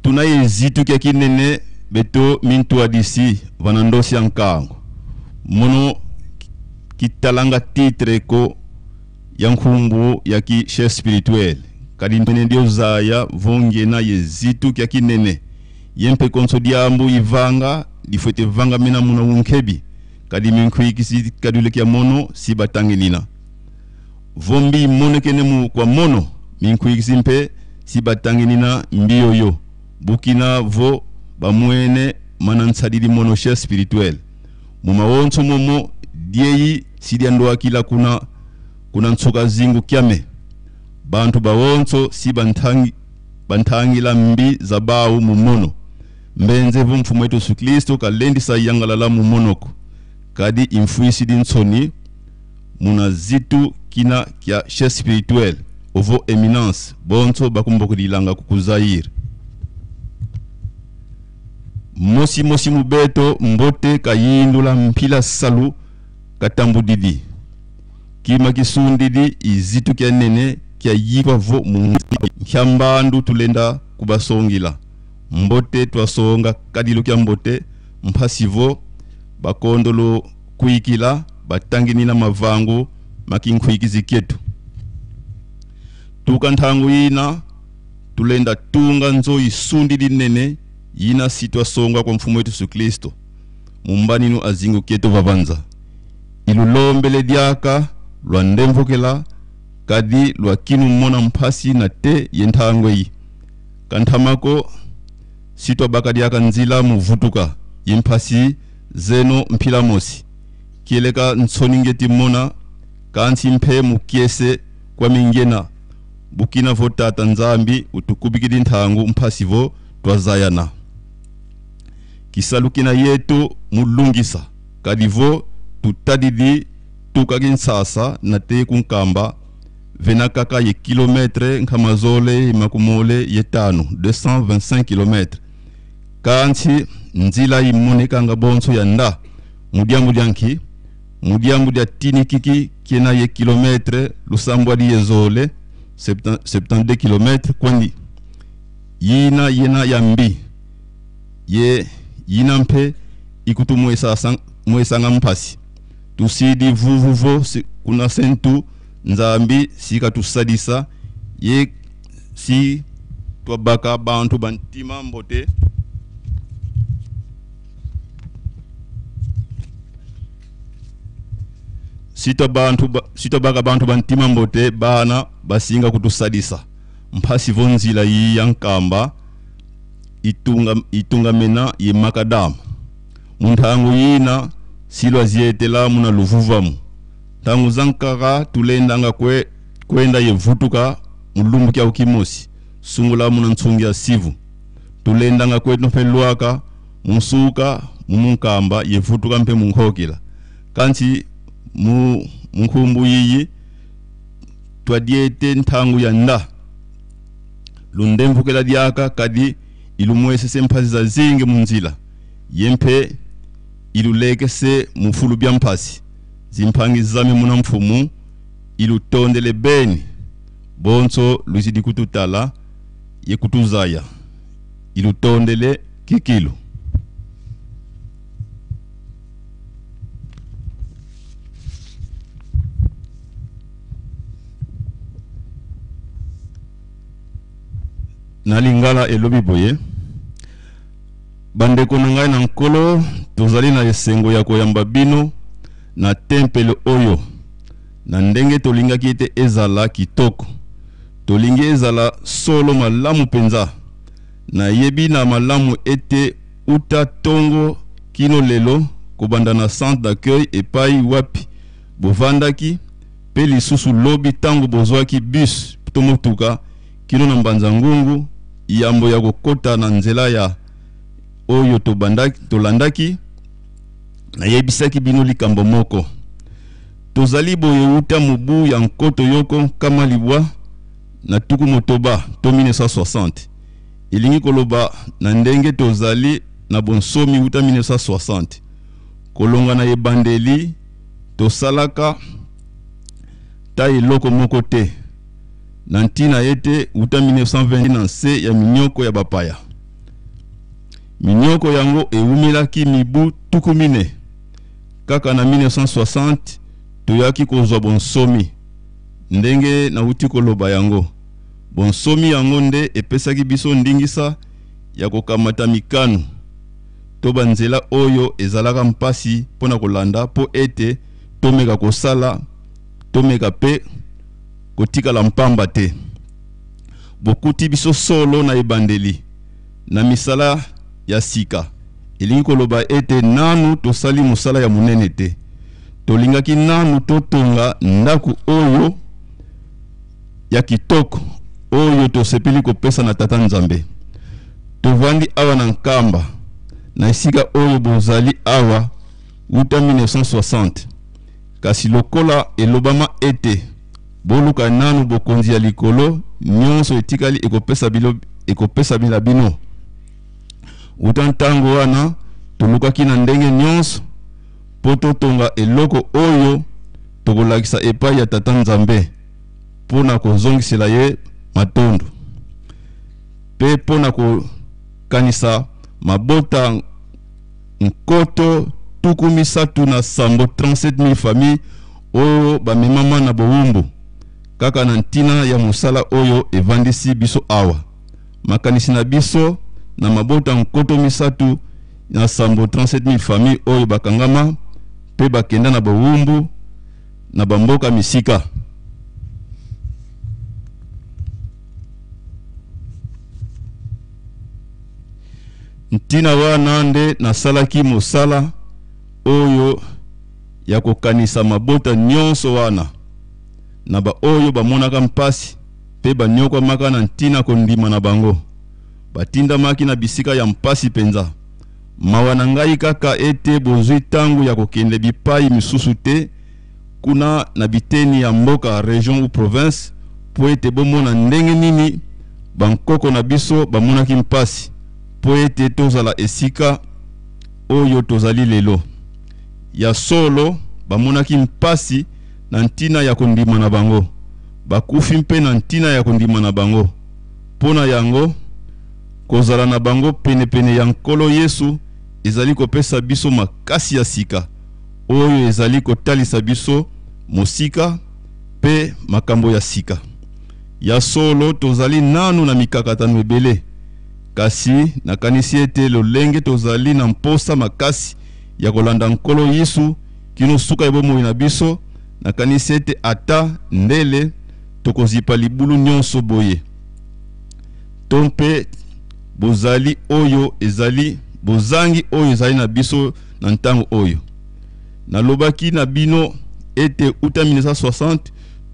Tunaye zitu kya kinene beto mintu adisi vanandosi ankango mono kitalanga titre ko ya nkhumbu ya ki chef spirituel kadi mpene ndio zaya vongena ye zitu kya kinene yempe konso diambu ivanga difwete vanga mena muna unkebi kadi minkhuikisi kadule kya mono si batanginina vombi monekene mu kwa mono minkhuikisi mpe si batanginina mbiyoyo bukina vo bamwene manansadili mono chef spirituel mumawonso momo dieyi sidiandoakila kuna ntsoka zingu kyame bantu bawonso si banthangila mbi za bawu mumono mbenze vo mfumu wetu Yesu Kristo kalendisa yangalala mumonoko kadi imfuisi di ntsoni muna zitu kina kya chef spirituel ovo eminence bonso bakumbokililanga kukuzaire mosi mosi mubeto mbote kayindula mpila salu katambudidi kima kisundidi izitu kya nene kya yikwa vo nkyambandu tulenda kubasongila mbote twasonga kadilu kya mbote mphasivo bakondolo kuikila batanginina mavangu makinkhuikizi kyetu tuka nthangu yina tulenda tunga nzo isundidi nene yina sitwasonga kwa mfumo wetu Yesu Kristo mumbaninu azingu kyetu vavanza ilulombele diaka lwa ndemvukela kadi lwa kinu mona mphasi na te yenthango yi kanthamako sitwabaka diaka nzila muvutuka yemphasi zeno mphila mosi kieleka ntsoni ngeti mona kansi mphe mukiese kwa mingena bukina vo tata nzambi utukubikidi nthangu mphasi vo twazayana kisalukina yetu mulungisa kadivo tutadidi tukaki nsasa na te kunkamba venakaka ye kilometre nkhamazole makumole ye tano 225 kilometre kansi nzila imonekanga bonso ya nda mudiambu dianki mudiambu dia tinikiki kiena ye kilometre lusambwa di yezole 72 kilometre kwandi yina yena ya mbi ye yina mpe ikutu mwesanga mpasi tusidi vuvuvo kuna sentu nzambi sika tusadisa ye si twabaka bantu bantima mbote sitwabaka bantu bantima mbote bana basinga kutusadisa mphasi vonzila yi ya nkamba itunga mena ye makadama munthangu yina silwa zietela muna luvuvamu ntangu zankaka tulendanga kwenda yevutuka mulumbu kya ukimosi sungula muna ntsungi ya sivu tulendanga kwetu mpe lwaka musuka mumunkamba yevutuka mpe munkhokela kansi mu munkhumbu yiyi Twadiete nthangu ya nda lundemvukela diaka kadi ilumwesese mphasi za zingi munzila yemphe ilulekese mufulu bya mphasi zimphangi zame muna mfumu ilutondele beni bonso luzidi kututala yekutuzaya ilutondele kikilu. Na lingala elobi boye: bandeko na ngai na Nkolo, tozali na esengo ya koyamba bino na tempelo oyo na ndenge tolingaki ete ezala kitoko. Tolingi ezala solo malamu mpenza. Nayebi na malamu ete uta ntongo kino lelo, kobanda na centre d'accueil epai wapi bovandaki, mpe lisusu lobi ntango bozwaki bus to motuka kino na Mbanza Ngungu, yambo ya kokota na nzela ya oyo tolandaki, nayebisaki bino likambo moko. Tozali boye uta mobu ya 1960 to 1960. Elingi koloba na ndenge tozali na bonsomi uta 1960. Kolonga na ebandeli, tosalaka ta eloko moko te na ntina ete uta 1920 na nse ya minyoko ya bapaya. Minyoko yango ewumelaki mibu 40. Kaka na 1960 toyaki kozwa bonsomi. Ndenge nauti koloba yango, bonsomi yango nde epesaki biso ndingisa ya kokamata mikano to banzela oyo ezalaka mpasi mpo na kolanda, mpo ete tomeka kosala, tomeka mpe kotikala mpamba te. Bokuti biso solo na ebandeli na misala ya sika, elingi koloba ete nanu tosali mosala ya monene te. Tolingaki nanu totonga ndako oyo ya kitoko oyo tosepeli kopesa na Tata Nzambe. Tovandi awa na Nkamba, na esika oyo bozali awa wuta 1960. Kasi lokola elobama ete boluka nanu bokonzi ya likolo, nyonso etikali ekopesamela bino. Wuta ntango wana tolukaki na ndenge nyonso mpo totonga eloko oyo tokolakisa epai ya Tata Nzambe mpo na kozongisela ye matondo, mpe mpo na kokanisa mabota 37,000, 37 000 famille oyo bamemama na bowumbu, kaka na ntina ya mosala oyo evandisi biso awa. Makanisi na biso na mabota 37,000, 37 000 famille oyo bakangama mpe bakenda na bowumbu na bamboka misika. Ntina wana nde nasalaki mosala oyo ya kokanisa mabota nyonso wana na baoyo bamonaka mpasi mpe banyokwamaka na ntina kondima na bango, batindamaki na bisika ya mpasi mpenza. Mawa na ngai kaka ete bozwi ntango ya kokende bipai misusu te kuna na biteni ya mboka, region ou province, mpo ete bomona ndenge nini bankoko na biso bamonaki mpasi mpo ete tozala esika oyo tozali lelo. Ya solo, bamonaki mpasi na ntina ya kondima na bango, bakufi mpe na ntina ya kondima na bango. Mpo na yango, kozala na bango penepene ya Nkolo Yesu ezali kopesa biso makasi ya sika oyo ezali kotalisa biso mosika mpe makambo ya sika. Ya solo, tozali nanu na mikakatano ebele, kasi nakanisi ete lolenge tozali na mposa makasi ya kolanda Nkolo Yesu kino suka ya bomoi na biso, nakanisi ete ata ndele tokozipa libulu nyonso boye to mpe bozali oyo ezali bozangi oyo ezali na biso na ntango oyo. Nalobaki na bino ete uta 1960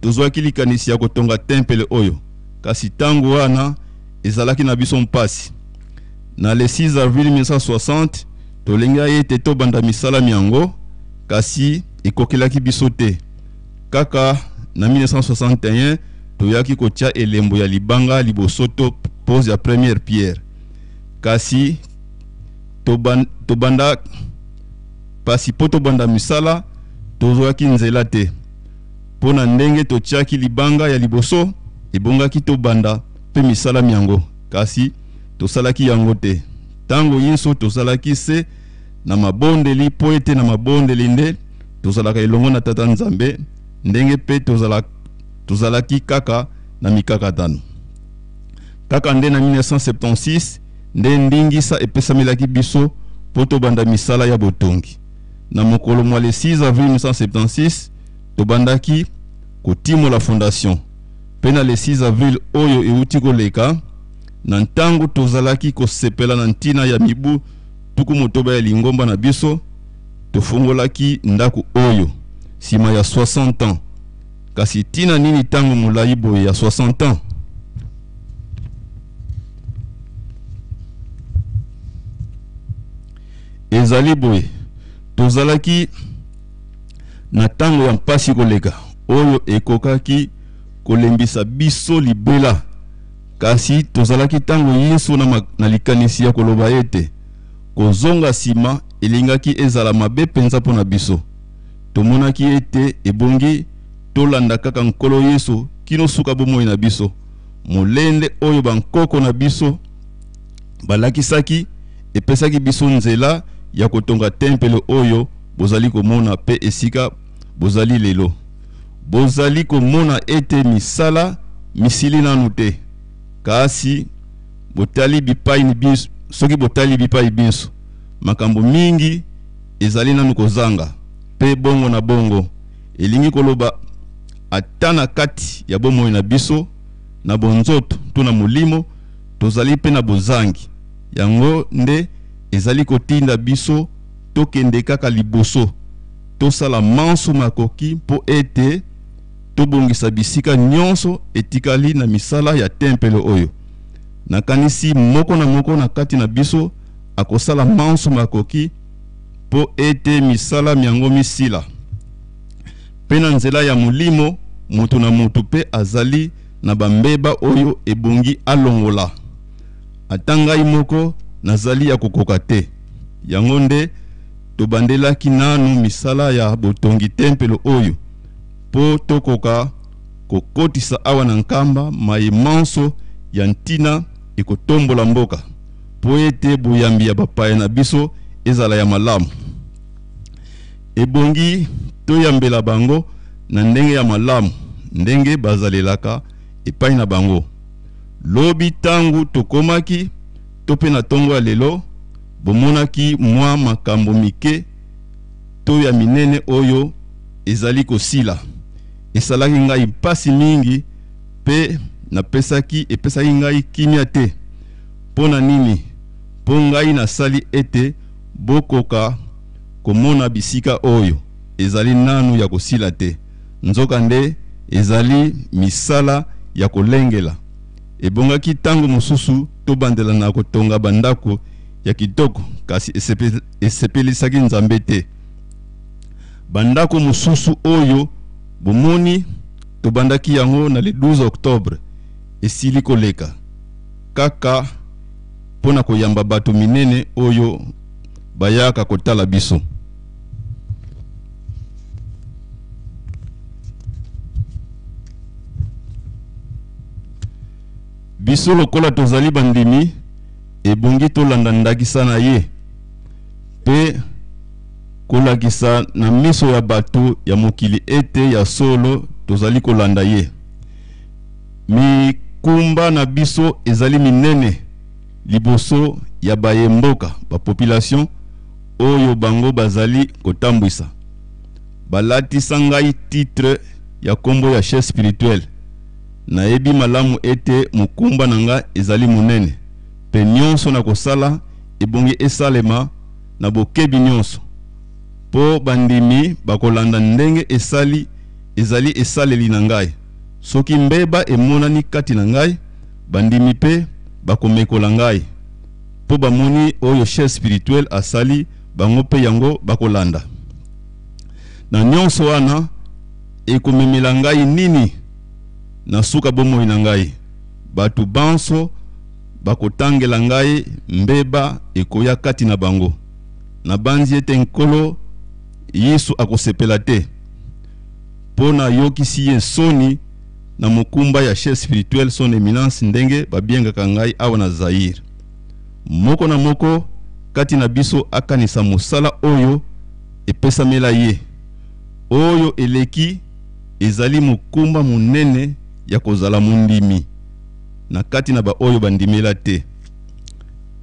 tozwaki likanisi ya kotonga tempele oyo, kasi ntango wana ezalaki na biso mpasi. Na le 6 avril 1960 tolingaki ete tobanda misala miango, kasi ekokelaki biso te. Kaka Na 1961, toyaki kotia elembo ya libanga liboso to pose ya première pierre. Kasi tobanda pasi mpo tobanda misala, tozwaki nzela te. Mpo na ndenge totiaki libanga ya liboso, ebongaki tobanda mpe misala myango, kasi tosalaki yango te. Ntango yinso tozalaki se na mabondeli, mpo ete na mabondeli nde tozalaka elongo na Tata Nzambe, ndenge mpe tozalaki kaka na mikakatano. Kaka nde na 1976 nde ndingisa epesamelaki biso mpo tobanda misala ya botongi. Na mokolo mwa le 6 avril 1976, tobandaki kotimola fondation. Mpe na le 6 avril oyo euti koleka, na ntango tozalaki kosepela na ntina ya mibu 60 ya lingomba na biso, tofungolaki ndako oyo nsima ya 60 ans. Kasi ntina nini ntango molai boye ya 60 ans? Ezali boye, tozalaki na ntango ya mpasi koleka oyo ekokaki kolembisa biso libela, kasi tozalaki ntango nyonso na likanisi ya koloba ete kozonga nsima elingaki ezala mabe mpenza mpo na biso. Tomonaki ete ebongi tolanda kaka Nkolo Yesu kino suka bomoi na biso. Molende oyo bankoko na biso balakisaki epesaki biso nzela ya kotonga tempelo oyo bozali komona mpe esika bozali lelo. Bozali komona ete misala misili nanu te, kasi botali bipai binso, soki botali bipai binso, makambo mingi ezali nanu kozanga, mpe bongo na bongo. Elingi koloba ata na kati ya bomoi na biso, na bonzoto to na molimo, tozali mpe na bozangi. Yango nde ezali kotinda biso tokende kaka liboso, tosala manso makoki mpo ete tobongisa bisika nyonso etikali na misala ya tempelo oyo. Nakanisi moko na moko na kati na biso akosala manso makoki mpo ete misala myango misila. Mpe na nzela ya molimo, moto na moto mpe azali na bambeba oyo ebongi alongola. Ata ngai moko nazali ya kokoka te. Yango nde tobandelaki nanu misala ya botongi tempelo oyo, mpo tokoka kokotisa awa na Nkamba maye manso ya ntina ekotombola mboka, mpo ete boyambi ya bapaya na biso ezala ya malamu. Ebongi toyambela bango na ndenge ya malamu, ndenge bazalelaka epai na bango. Lobi tango tokomaki, to mpe na tongo ya lelo, bomonaki mwa makambo mike to ya minene oyo ezali kosila. Esalaki ngai mpasi mingi mpe epesaki ngai kimia te. Mpo na nini? Mpo ngai nasali ete bokoka komona bisika oyo ezali nanu ya kosila te, nzokande ezali misala ya kolengela. Ebongaki tango mosusu tobandela na kotonga bandako ya kitoko, kasi esepelisaki Nzambe te. Bandako mosusu oyo bomoni, tobandaki yango na le 12 octobre esili koleka, kaka mpo na koyamba bato minene oyo bayaka kotala biso. Biso lokola tozali bandimi, ebongi tolanda ndakisa na ye mpe kolakisa na miso ya bato ya mokili ete ya solo tozali kolanda ye. Mikumba na biso ezali minene liboso ya baye mboka, ba population oyo bango bazali kotambwisa. Balatisa ngai titre ya kombo ya chef spirituel. Nayebi malamu ete mokumba na nga ezali monene, mpe nionso nakosala ebongi esalema na bokebi nionso, mpo bandimi bakolanda ndenge esali ezali esaleli na ngai. Soki mbeba emonani kati na ngai, bandimi mpe bakomekola ngai, mpo bamoni oyo chef spirituel asali bango mpe yango bakolanda. Na nionso wana, Ekomemela ngai nini na suka bomoi na ngai? Bato banso bakotangela ngai mbeba ekoya kati na bango. Nabanzi ete Nkolo Yesu akosepela te mpo nayokisi ye nsoni na mokumba ya chef spirituel son eminence ndenge babiengaka ngai awa na Zaïre. Moko na moko kati na biso akanisa mosala oyo epesamela ye. Oyo eleki ezali mokumba monene ya kozala mondimi na kati na baoyo bandimela te.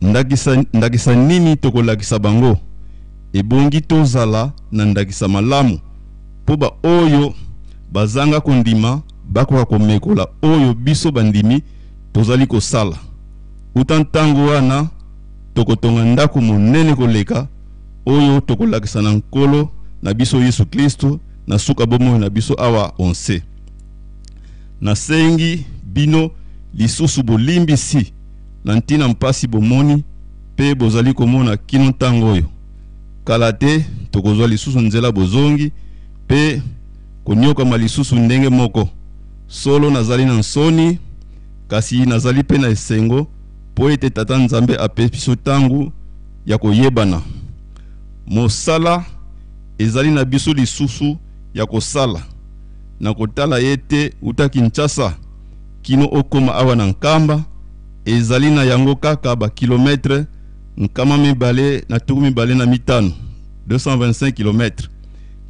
Ndakisa, ndakisa nini tokolakisa bango? Ebongi tozala na ndakisa malamu mpo baoyo bazanga kondima bakoka komekola oyo biso bandimi tozali kosala. Uta ntango wana tokotonga ndako monene koleka oyo tokolakisa na Nkolo na biso Yesu Klisto na suka bomoi na biso awa onse. Nasengi bino lisusu bolimbisi na ntina mpasi bomoni mpe bozali komona kino ntango oyo. Kala te tokozwa lisusu nzela bozongi mpe koniokama lisusu ndenge moko. Solo nazali na nsoni, kasi nazali mpe na esengo mpo ete Tata Nzambe apesi biso ntango ya koyebana. Mosala ezali na biso lisusu ya kosala na kotala ete uta Kinshasa kino okoma awa na Nkamba ezali na yango kaka ba kilometre 225, 225 kilometre,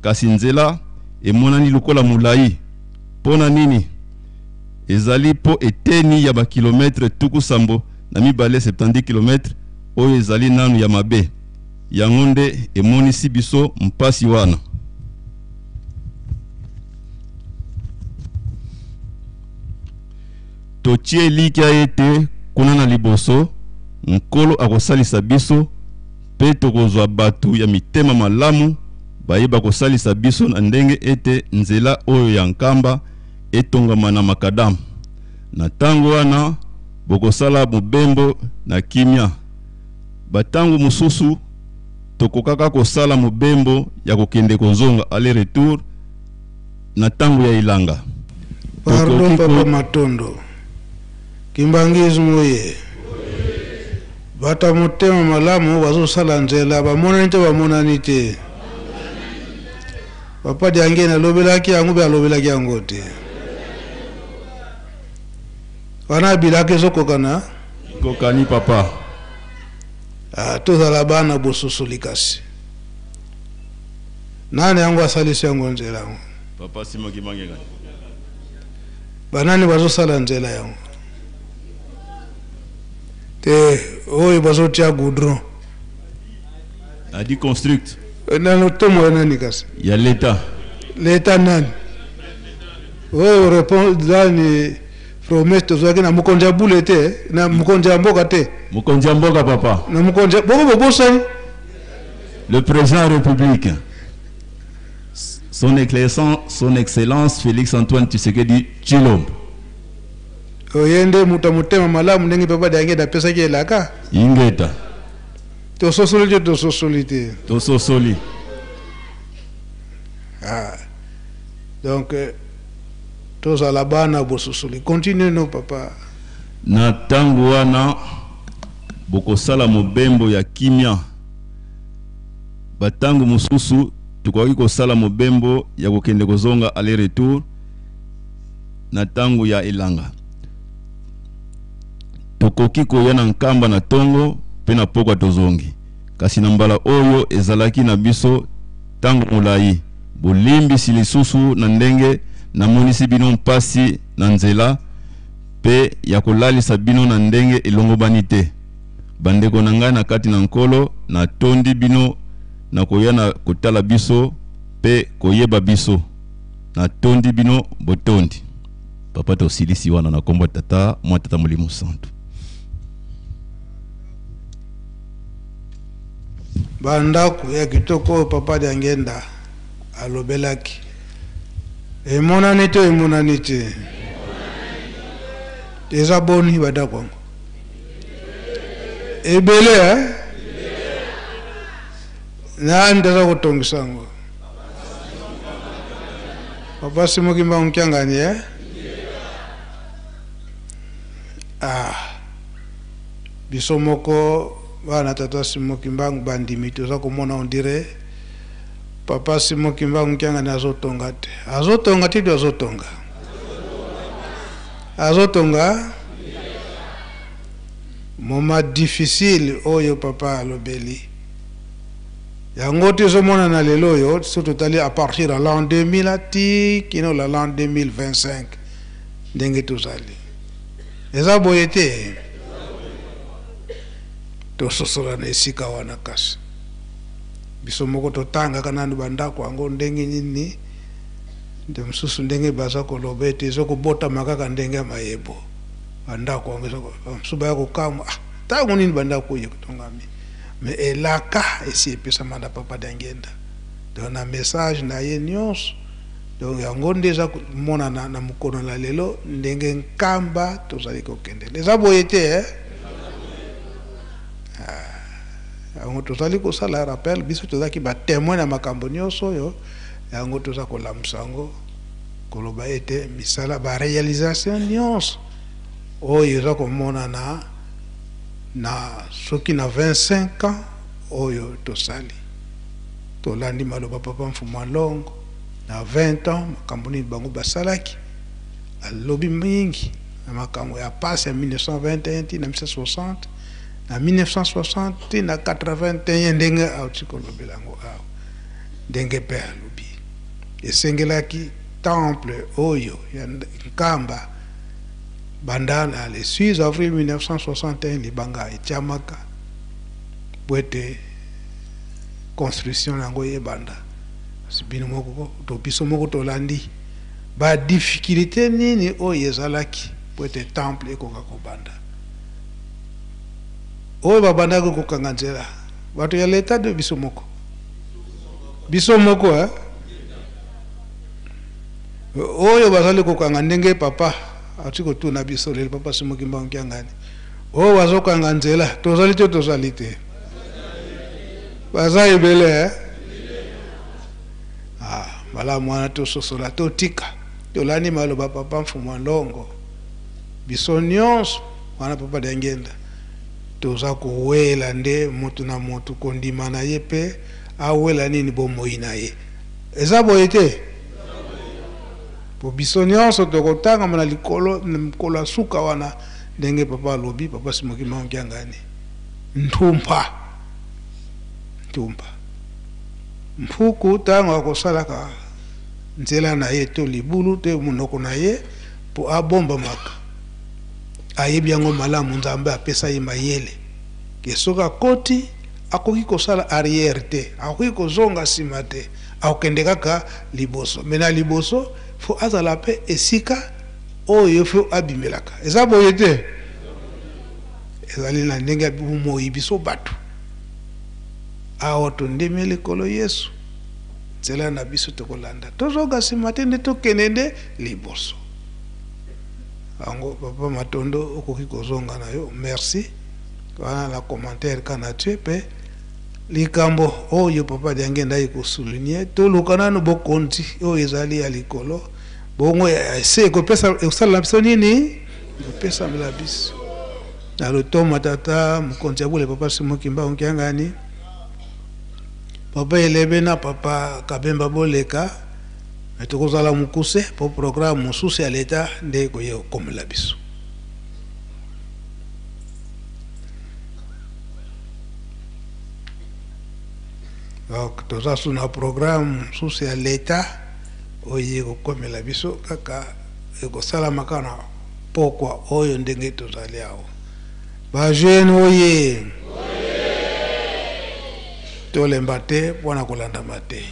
kasi nzela emonani lokola molai. Mpo na nini? Ezali mpo eteni ya ba kilometre 72, 70 kilometre, oyo ezali nanu ya mabe. Yango nde emonisi biso mpasi wana. Totie elikya ete kuna na liboso, Nkolo akosalisa biso mpe tokozwa bato ya mitema malamu baye bakosalisa biso na ndenge ete nzela oyo ya Nkamba etongama na makadam. Na ntango wana, bokosala mobembo na kimia. Batango mosusu, tokokaka kosala mobembo ya kokende kozonga, aller-retour, na tango ya elanga. Pardon papa Matondo. Kimbanguisme oye. Bato ya motema malamu bazosala nzela bamonani te bamonani te. Papa Diangene alobelaki yango mpe alobelaki yango te. Wana bilaka ezokokana. Kokani papa. Ah, tozala bana bososoli kasi. Nani yango asalisi yango nzela yango? Papa Simon Kimbangu. Banani bazosala nzela yango? Te oyo bazotia goudron. Adi construct. Na lotomo ya nani kasi? Ya l'État. L'État nani? Oyo réponse nani promesse tozwaki na mokonzi ya bule te, na mokonzi ya mboka te. Mokonzi ya mboka papa. Na mokonzi boko bobosani. Le président de la République, son excellence, son excellence Félix Antoine Tshisekedi Tshilombo. Oye nde moto ya motema malamu ndenge papa Diangenda apesaki elaka. Ingeta. Tososoli te tososoli te. Tososoli. Ah. Donc tozala bana bososoli. Continue no papa. Na tango wana bokosala mobembo ya kimia. Batango mosusu tokoki kosala mobembo ya kokende kozonga aller retour na tango ya elanga. Tokoki koya na Nkamba na tongo pe na pokwa tozongi. Kasi na mbala oyo ezalaki na biso tango molayi. Bolimbisi lisusu na ndenge namonisi bino mpasi na nzela pe ya kolalisa bino na ndenge elongobani te. Bandeko na ngai na kati na Nkolo, natondi bino na koya na kotala biso pe koyeba biso. Natondi bino botondi. Papa tosilisi wana na kombo ya Tata, Mwana, Tata Molimo Santu. Ba ndako ya kitoko oyo Papa Diangenda alobelaki emonani to emonani te? Eza boni ba ndako yango? Ebele eh? Nani aza kotongisa yango? Papa Simon Kimbangu Kiangani, eh? Ah. Biso moko bana tata Simon Kimbangu bandimi toza komona on dirait Papa Simon Kimbangu Kiangani azotonga te. Azotonga te to azotonga? Azotonga? Moment difficile oyo papa alobeli. Yango tozomonana lelo oyo soki totali à partir ya l'an 2000 ti kino la l'an 2025 ndenge tozali. Eza boye te? Tososola na esika wana kasi. Biso moko totangaka nanu bandako yango ndenge nini nde mosusu ndenge baza koloba ete eza kobotama kaka ndenge ya mayebo. Bandako yango eza mosusu baya kokamwa, ah, ntango nini bandako oyo ekotongami? Mais elaka esi epesama na Papa Diangienda. Donc na message na ye nyonso, donc yango nde eza komonana na mokolo na lelo ndenge Nkamba tozali kokendele. Eza boye te, eh? Ah, yango tozali kosala rappel, biso tozalaki ba témoin na makambo nyonso oyo, yango toza kolamusa yango, koloba ete misala ba réalisation nyonso oyo eza komonana na soki na 25 ans oyo tosali, tolandi maloba Papa Mfumu Alongo na 20 ans makambo nini bango basalaki, alobi mingi na makambo ya pasi ya 1921 ti na 1960, na 1960 ti na 81 ndenge auti kolobela yango awa, ndenge pe alobi esengelaki temple oyo ya Nkamba banda na le 6 avril 1961 libanga etiamaka po ete construction yango ebanda. Kasi bino moko to biso moko tolandi ba difficulté nini oyo ezalaki po ete temple ekoka kobanda. Oyo babandaki kokanga nzela bato ya leta de biso moko, biso moko, eh? Oyo bazali kokanga ndenge papa ati kotuna biso lelo, Papa Simon Kimbangu Kiangani, oyo bazokanga nzela tozali te, tozali te, baza ebele, eh? Ah, malamu wana tososola, totika, tolandi maloba Papa Mfumu Alongo, biso nyonso wana Papa Diangienda toza kowela nde motu na motu kondima na ye pe awela nini bomoi na ye. Eza boye te? Po biso nyonso tokotangama na likolo na mokolo ya suka wana, ndenge papa alobi, Papa Simon Kimbangu Kiangani, ntumpa ntumpa mpuku ntango akosalaka nzela na ye to libulu to monoko na ye po abombamaka, ayebi yango malamu, Nzambe apesa ye mayele ke soki akoti akoki kosala arrière te, akoki kozonga sima te, akokende kaka liboso. Mais na liboso faut azala pe esika oyo faut abimelaka. Eza boye te? Ezali na ndenge ya bomoi biso bato awa tondemeli Nkolo Yesu, nzela na biso tokolanda, tozonga sima te, nde tokende nde liboso. Yango Papa Matondo okoki kozonga na yo, merci. Wana na commentaire ka na tie pe likambo oyo Papa Diangienda ayi ko souligner, toluka nanu bokonzi oyo ezali ya likolo, bongo ya se ekopesa, ekosalela biso nini? Ekopesamela biso na lotomo tata mokonzi ya bule Papa Simon Kimbangu Kiangani, Papa Elebe na Papa Kabemba boleka, me tokozala mokuse po programme mosusu ya leta nde ekoya kokomela biso. Donc toza su na programme mosusu ya leta oyo ekokomela biso kaka ekosalama kaka na pokwa oyo ndenge tozali awa. Ba jeune oye! Tolemba te mpo na kolanda mateyi.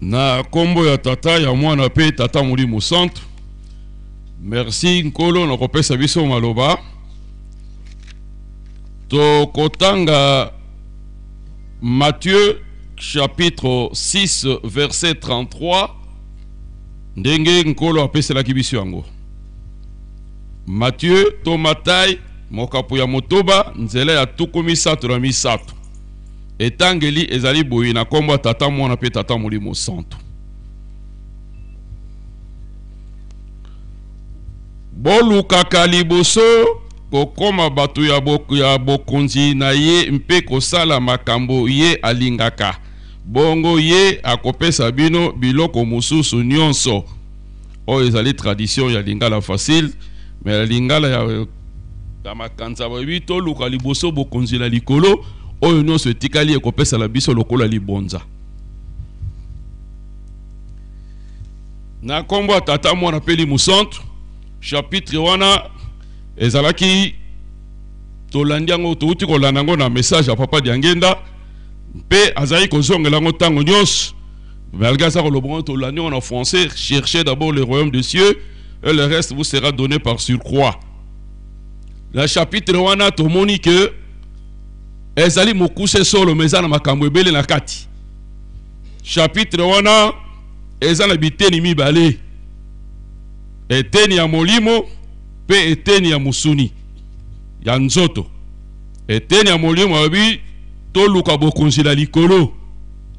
Na kombo ya Tata, ya Mwana pe Tata Molimo Santu. Merci Nkolo na kopesa biso maloba. Tokotanga Matthieu chapitre 6 verset 33 ndenge Nkolo apeselaki biso yango. Matthieu to Matai mokapo ya motoba nzela ya 33. Etangeli ezali boye na kombo ya Tata, Mwana mpe Tata Molimo Santu. Bolukaka liboso kokoma bato ya, bo, ya bokonzi na ye mpe kosala makambo ye alingaka, bongo ye akopesa bino biloko mosusu nyonso. Oyo ezali tradition ya lingala facile, mais ya lingala ya, ya makanza bayebi toluka liboso bokonzi na likolo, oyo nyonso etikali ekopesala biso lokola libonza. Na nkombo ya Tata, Mwana mpe Elimo Santu. Chapitre wana ezalaki tolandi yango, touti kolanda yango na message ya Papa Diangenda, mpe azalaki kozongela yango ntango nyonso. Malgré ça, koloba yango, tolandi yango na français: cherchez d'abord le royaume des cieux et le reste vous sera donné par surcroît. Na chapitre wana tomoni que ezali mokuse solo, mais eza na makambo ebele na kati. Chapitre wana eza na biteni mibale, eteni ya molimo mpe eteni ya mosuni ya nzoto. Eteni ya molimo alobi toluka bokonzi na likolo,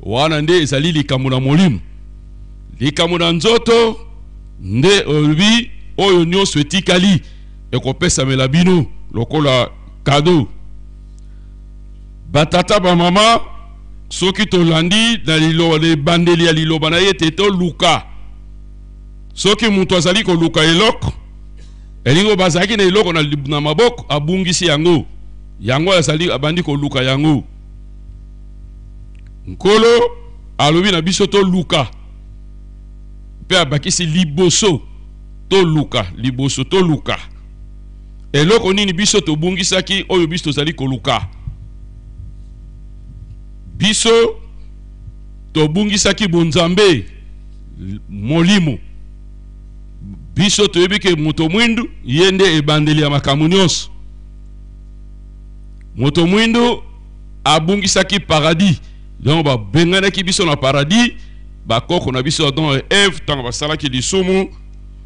wana nde ezali likambo na molimo. Likambo na nzoto nde olobi oyo nyonso etikali ekopesamela bino lokola kado. Batata, bamama, soki tolandi na liloba, ebandeli ya liloba na ye ete toluka. Soki moto azali koluka eloko, elingi bazalaki na eloko na, na maboko, abungisi yango, yango azali abandi koluka yango. Nkolo alobi na biso toluka, mpe abakisi liboso toluka, liboso toluka. Eloko nini biso tobungisaki oyo biso tozali koluka? Biso tobungisaki bonzambe molimo. Biso toyebi ke moto mwindu ye nde ebandeli ya makambo nyonso. Moto mwindu abungisaki paradis, donc babenganaki biso na paradis. Bakoko na biso Adam et Eve, ntango basalaki lisumu,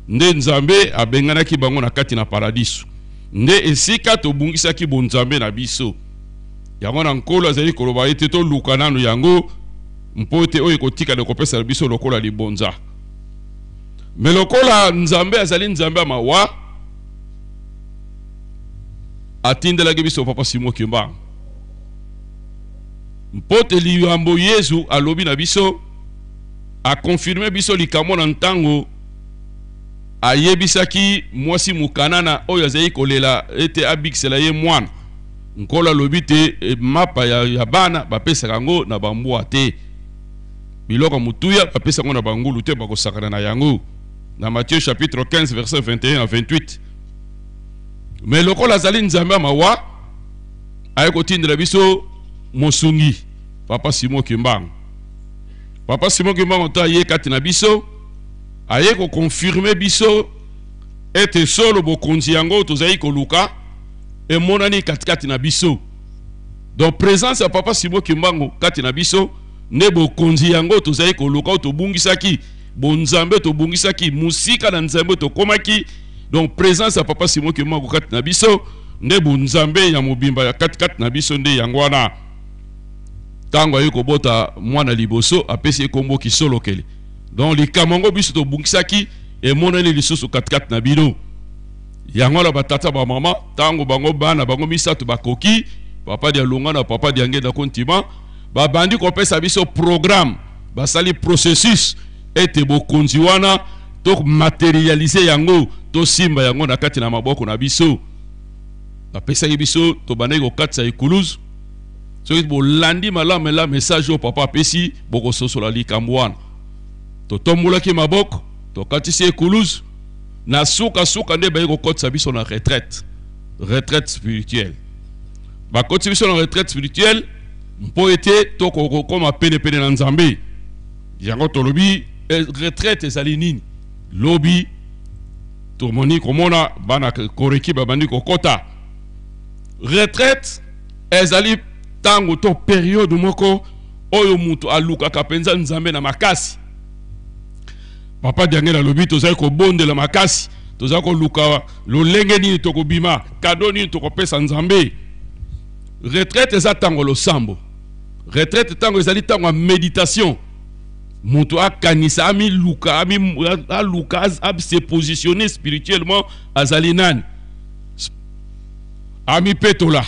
nde Nzambe abenganaki bango na kati na paradiso, nde esika tobungisaki bonzambe na biso. Yango na Nkolo azali koloba ete toluka nanu yango, mpo ete oyo ekotikala ekopesa na biso lokola libonza. Me lokola Nzambe azali Nzambe ya mawa, atindelaki biso Papa Simon Kimbangu, mpo te liyambo Yezu alobi na biso, akonfirme biso likambo na ntango ayebisaki mwasi mokanana oyo azali kolela ete abikisela ye mwana. Nkolo alobi te eh, mapa ya, ya bana bapesaka yango na bambwa te, biloko ya motuya bapesa yango na bangulu te, bakosakana na yango, na Matthieu chapitre 15 verset 21 à 28. Me lokola azali Nzambe ya mawa, aye kotindela biso mosungi, Papa Simon Kimbangu. Papa Simon Kimbangu to aye kati na biso, aye kokonfirme biso ete solo bokonzi yango tozali koluka emonani katikati na biso. Donc présence ya Papa Simon Kimbangu kati na biso nde bokonzi yango tozali koluka, oyo tobungisaki, bonzambe tobungisaki, mosika na Nzambe tokomaki. Donc présence ya Papa Simon Kimbangu kati na biso nde bonzambe ya mobimba ya katikati na biso. Nde yango wana ntango aye kobota mwana liboso, apesi ye kombo Kisolokele. Donc likambo yango biso tobungisaki emonani lisusu katikati na bino. Yango wana batata, bamama, ntango bango bana bango misato bakoki, Papa Dialunga na Papa Diangenda Kontima, babandi kopesa biso programme, basali processus ete bokonzi wana tomaterialize yango, tosimba yango na kati na maboko na biso. Bapesaki biso, tobandaki kokatisa ekuluzu. Soki bolandi malamu ela message oyo papa apesi, bokososola likambo wana. Totombolaki maboko, tokatisi ekuluzu, na suka suka nde baye kokotisa biso na retraite, retraite spirituelle. Bakotisi biso na retraite spirituelle mpo ete tokokoma penepene na Nzambe. Yango tolobi eh, retraite ezali nini? Lobi tomoni komona bana koreki babandi kokota retraite. Ezali ntango to periode moko oyo moto alukaka mpenza Nzambe na makasi. Papa Diangela alobi tozali kobondela makasi, tozali koluka lolenge nini tokobima, kado nini tokopesa Nzambe. Retraite eza ntango losambo, retraite ntango ezali ntango ya meditation. Moto akanisa, amiluka, aluka a se positionner spirituellement, azali nani, amipetola.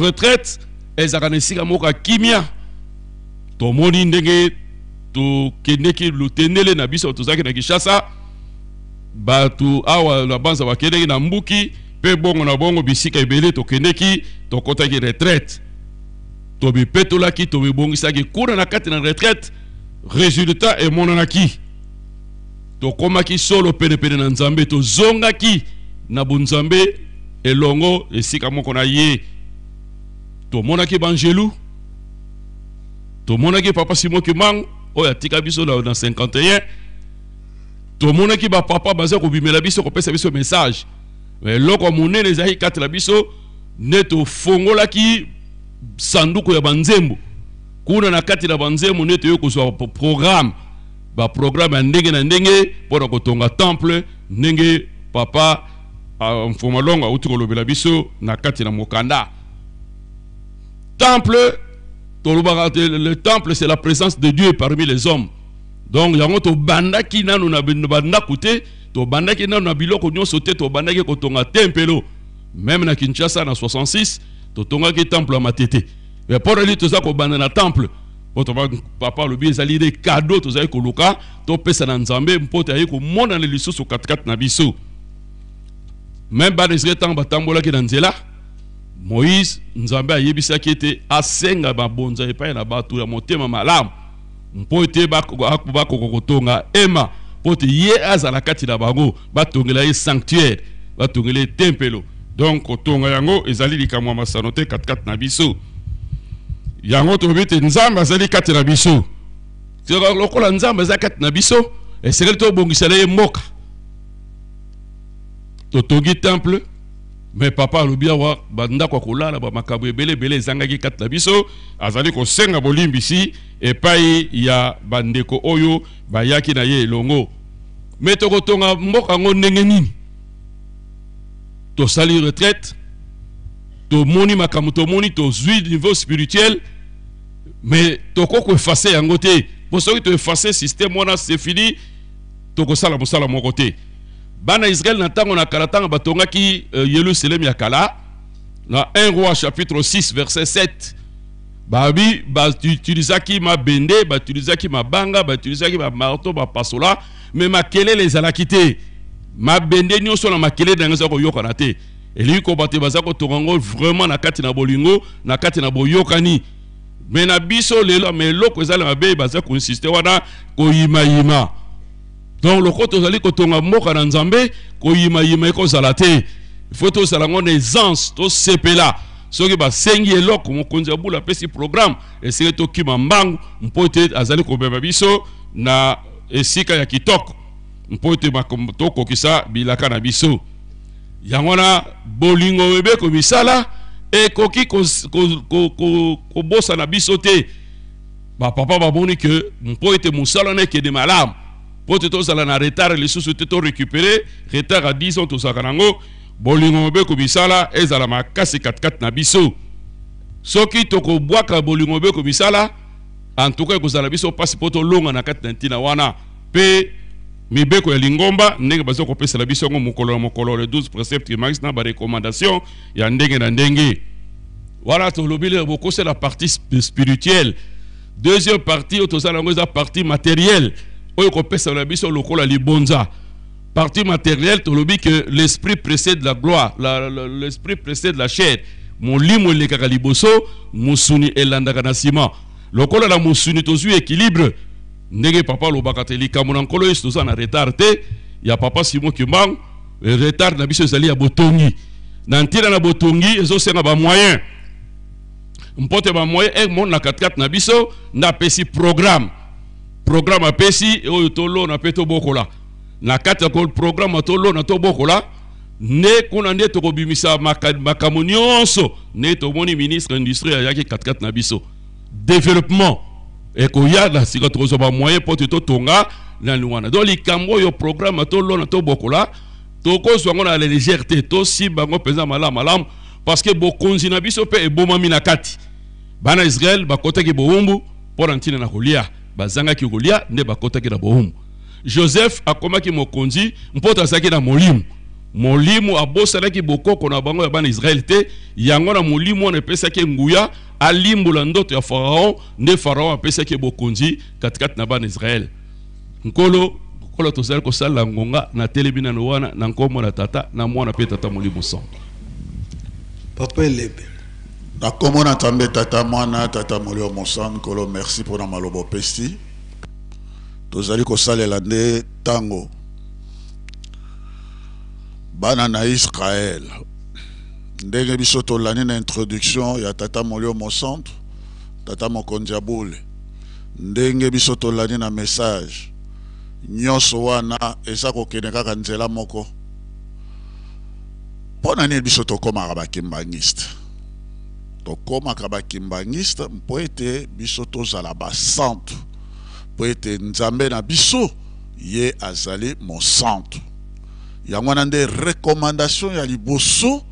Retraite ezalaka na esika moko ya kimia. Tomoni ndenge tokendeki lutendele na biso, tozalaki na Kinshasa, bato awa na Banza bakendeki na Mbuki mpe bongo na bongo, bisika ebele tokendeki, tokɔtaki retraite, tomipetolaki, tomibongisaki kuna na kati na retraite. Résultat emonanaki, tokomaki solo penepene na Nzambe, tozongaki na bonzambe elongo esika moko na ye. Tomonaki banjelu, tomonaki papa Simon Kimbangu oyo atika biso na 51, tomonaki bapapa baza kobimela biso, kopesa biso message. Eloko monene ezalaki kati na biso nde tofongolaki sanduku ya banzembo. Kuna na kati na banzembo nde toyei kozwa programme, baprogramme ya ndenge na ndenge mpo na kotonga temple, ndenge papa Mfuma Longo auti kolobela biso na kati na mokanda. Temple, tolobaka le temple, c'est la présence de Dieu parmi les hommes. Donc yango tobandaki nanu na bandako te, tobandaki nanu na biloko nyonso te, tobandaki kotonga tempelo. Même na Kinshasa, na 66, totongaki temple ya Matete. Mais mpo nali toza kobanda na temple, po papa alobi ezali nde cadeau tozali koluka topesa na Nzambe, mpo te aye komonana lisusu katikati na biso. Même bana Israele, ntango batambolaki na nzela, Moïse, Nzambe ayebisaki ete asenga mabonza epai na bato ya motema malamu, mpo ete bakoka kotonga ema, mpo ete ye azala kati na bango, batongela ye sanctuaire, batongela ye tempelo. Donc kotonga yango ezali likambo ya masano te katikati na biso. Yango tolobi ete Nzambe azali kati na biso. Lokola Nzambe aza kati na biso, esengeli tobongisela ye mboka. Totongi temple, mais papa alobi awa bandako ya kolala, bamakambo ebele ebele ezangaki kati na biso. Azali kosenga bolimbisi epai ya bandeko oyo bayaki na ye elongo. Mais tokotonga mboka yango ndenge nini? Tosali retraite, tomoni makambo, tomoni tozwi niveau spirituel, mais tokoki koeffacer yango te, mpo soki toeffacer système wana, c'est fini, tokosala mosala moko te. Bana Israele na ntango na kala, ntango batongaki Yerusalem ya kala, na 1 Roi chapitre 6 verset 7, babi bautilisaki mabende, bautilisaki mabanga, bautilisaki bamarteau, bapasola, mais makelele ezalaki te. Mabende nyonso na makelele na yango eza koyokana te. Elingi koba te baza kotonga yango vraiment na kati na bolingo, na kati na boyokani. Mais na biso lelo, mais eloko ezali mabe, baza koinsister wana koyimayima. Donc loko tozali kotonga mboka na Nzambe, koyimayima ekozala te. Faut tozala yango na aisance, tosepela. Soki basengi eloko, mokonzi ya bula apesi programme, esengeli tokima mbangu, mpo ete azali komema biso na esika ya kitoko, mpo ete tokokisa bilaka na biso. Yango wana bolingo, mibeko, misala ekoki kobosana biso te. Bapapa bamoni ke mpo ete mosala wana ekende malamu, mpo ete tozala na retard lisusu te, torécupérer retard ya 10 ans tozalaka nango, bolingo, mobeko, misala ezala makasi katikati na biso. Soki tokobwaka bolingo, mobeko, misala, en tout cas ekozala biso mpasi mpo tolonga na kati na ntina wana. Mpe mibeko ya lingomba, ndenge baza kopesela biso yango mokolo na mokolo, le 12 précepte max na barecommandation ya ndenge na ndenge wana, tolobi lelo bokosela partie spirituelle. Deuxième partie oyo tozala yango eza partie matérielle, oyo kopesela biso lokola libonza. Partie matérielle, tolobi que l'esprit précède la gloire, l'esprit précède la chair. Molimo elekaka liboso, mosuni elandaka na nsima. Lokola na mosuni tozwi équilibre, ndenge papa alobaka te, likambo na Nkolo Yesu, toza na retard te. Ya papa Simon Kimbangu, retard na biso ezali ya botongi. Na ntina na botongi ezosenga bamoyen, mpo te bamoyen emona na katikati na biso. Nde apesi programme, programme apesi oyo tolona mpe tobokola. Na kati ya programme tolona tobokola, nde kuna nde tokobimisa makambo nyonso. Nde tomoni ministre industrie ayaki katikati na biso. Developpement ekoya na sika, tokozwa ba moyen mpo te totonga nani wana. Donc likambo oyo, programme tolona tobokola, tokozwa yango na la légère te, tosimba yango mpenza malamu malamu, parce que bokonzi na biso mpe ebomami na kati. Bana Israel bakotaki bowumbu mpo na ntina na kolia, bazangaki kolia nde bakotaki na bowumbu. Joseph akomaki mokonzi mpo azalaki na molimo. Molimo abosanaki bokoko na bango ya bana Israel te, yango na molimo wana epesaki nguya alimbola ndoto ya Pharaon, nde Pharaon apesaki bokonzi katikati na bana Israel. Nkolo, Nkolo, tozali kosalela ngonga na telemi nano wana na nkombo na Tata na Mwana mpe Tata Molimo Santo. Papa Elebe. Na nkombo na Nzambe Tata, Mwana, Tata Molimo Mosantu, Nkolo, merci mpo na maloba opesi. Tozali kosalela nde ntango bana na Israël, ndenge biso tolandi na introduction ya Tata Molimo Mosantu, Tata Mokonzi ya Bule, ndenge biso tolandi na message nyonso wana, eza kokende kaka nzela moko. Mpo na nini biso tokomaka bakimbangiste? Tokomaka bakimbangiste mpo ete biso tozala basantu, mpo ete Nzambe na biso ye azali mosantu. Yango wana nde recommandation ya liboso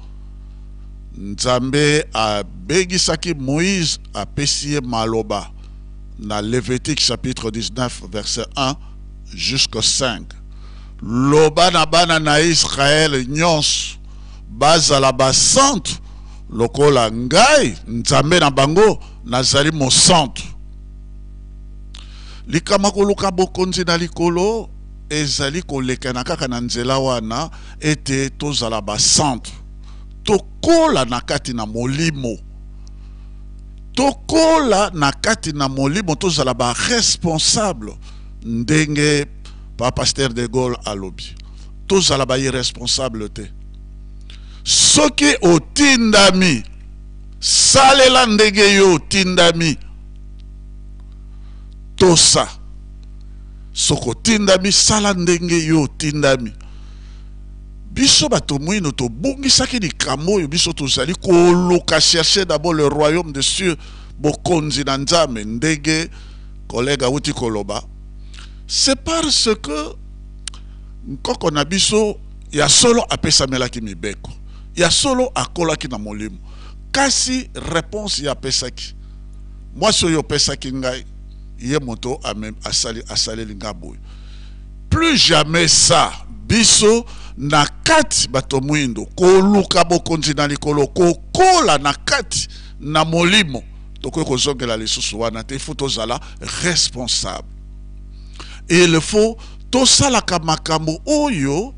Nzambe abengisaki Moïse, apesi ye maloba na Levitique chapitre 19 verset 1 jusqu'au 5: loba na bana na Israele nyonso bazala basantu lokola ngai Nzambe na bango nazali mosantu. Likambo koluka bokonzi na likolo ezali kolekana kaka na nzela wana ete tozala basantu, tokola na kati na molimo, tokola na kati na molimo, tozala baresponsable ndenge pa pasteur de Gaulle alobi, tozala ba irresponsable te. Soki otindami, salela ndenge yo otindami, tosa. Soki otindami, sala ndenge yo otindami. Biso bato mwino tobungisaki likambo oyo biso tozali koluka, chercher d'abord le royaume de cieux, bokonzi na Nzambe, ndenge collègue awuti koloba. C'est parce que nkoko na biso ya solo apesamelaki mibeko, ya solo akolaki na molimo, kasi réponse ye apesaki: mwasi oyo opesaki ngai, ye moto asali, asaleli nga boye. Plus jamais ça. Biso na kati bato mwindo, koluka bokonzi na likolo, kokola na kati na molimo, tokoki kozongela lisusu wana te. Il faut tozala responsable, il faut tosalaka makambo oyo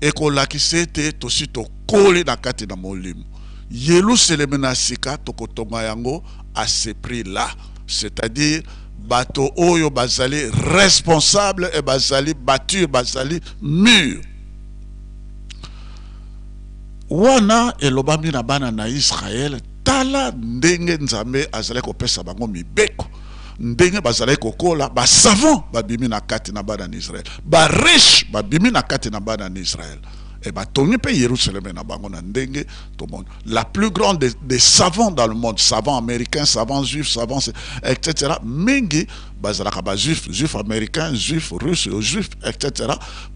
ekolakisa ete tosi tokoli na kati na molimo. Yelusalemi na sika tokotonga yango à ce prix là, c'est-à-dire bato oyo bazali responsable e bazali bature, bazali mûr. Wana elobami na bana na Israele. Tala ndenge Nzambe azali kopesa bango mibeko, ndenge bazalaki kokola. Basavant babimi na kati na bana na Israele, bariche babimi na kati na bana na Israele, e batongi mpe Yerusaleme na bango na ndenge tomoni. La plus grande des savants dans le monde, savants américains, savants juifs, savants etc., mingi bazalaka bajuif, juif américain, juif russe, juif etc.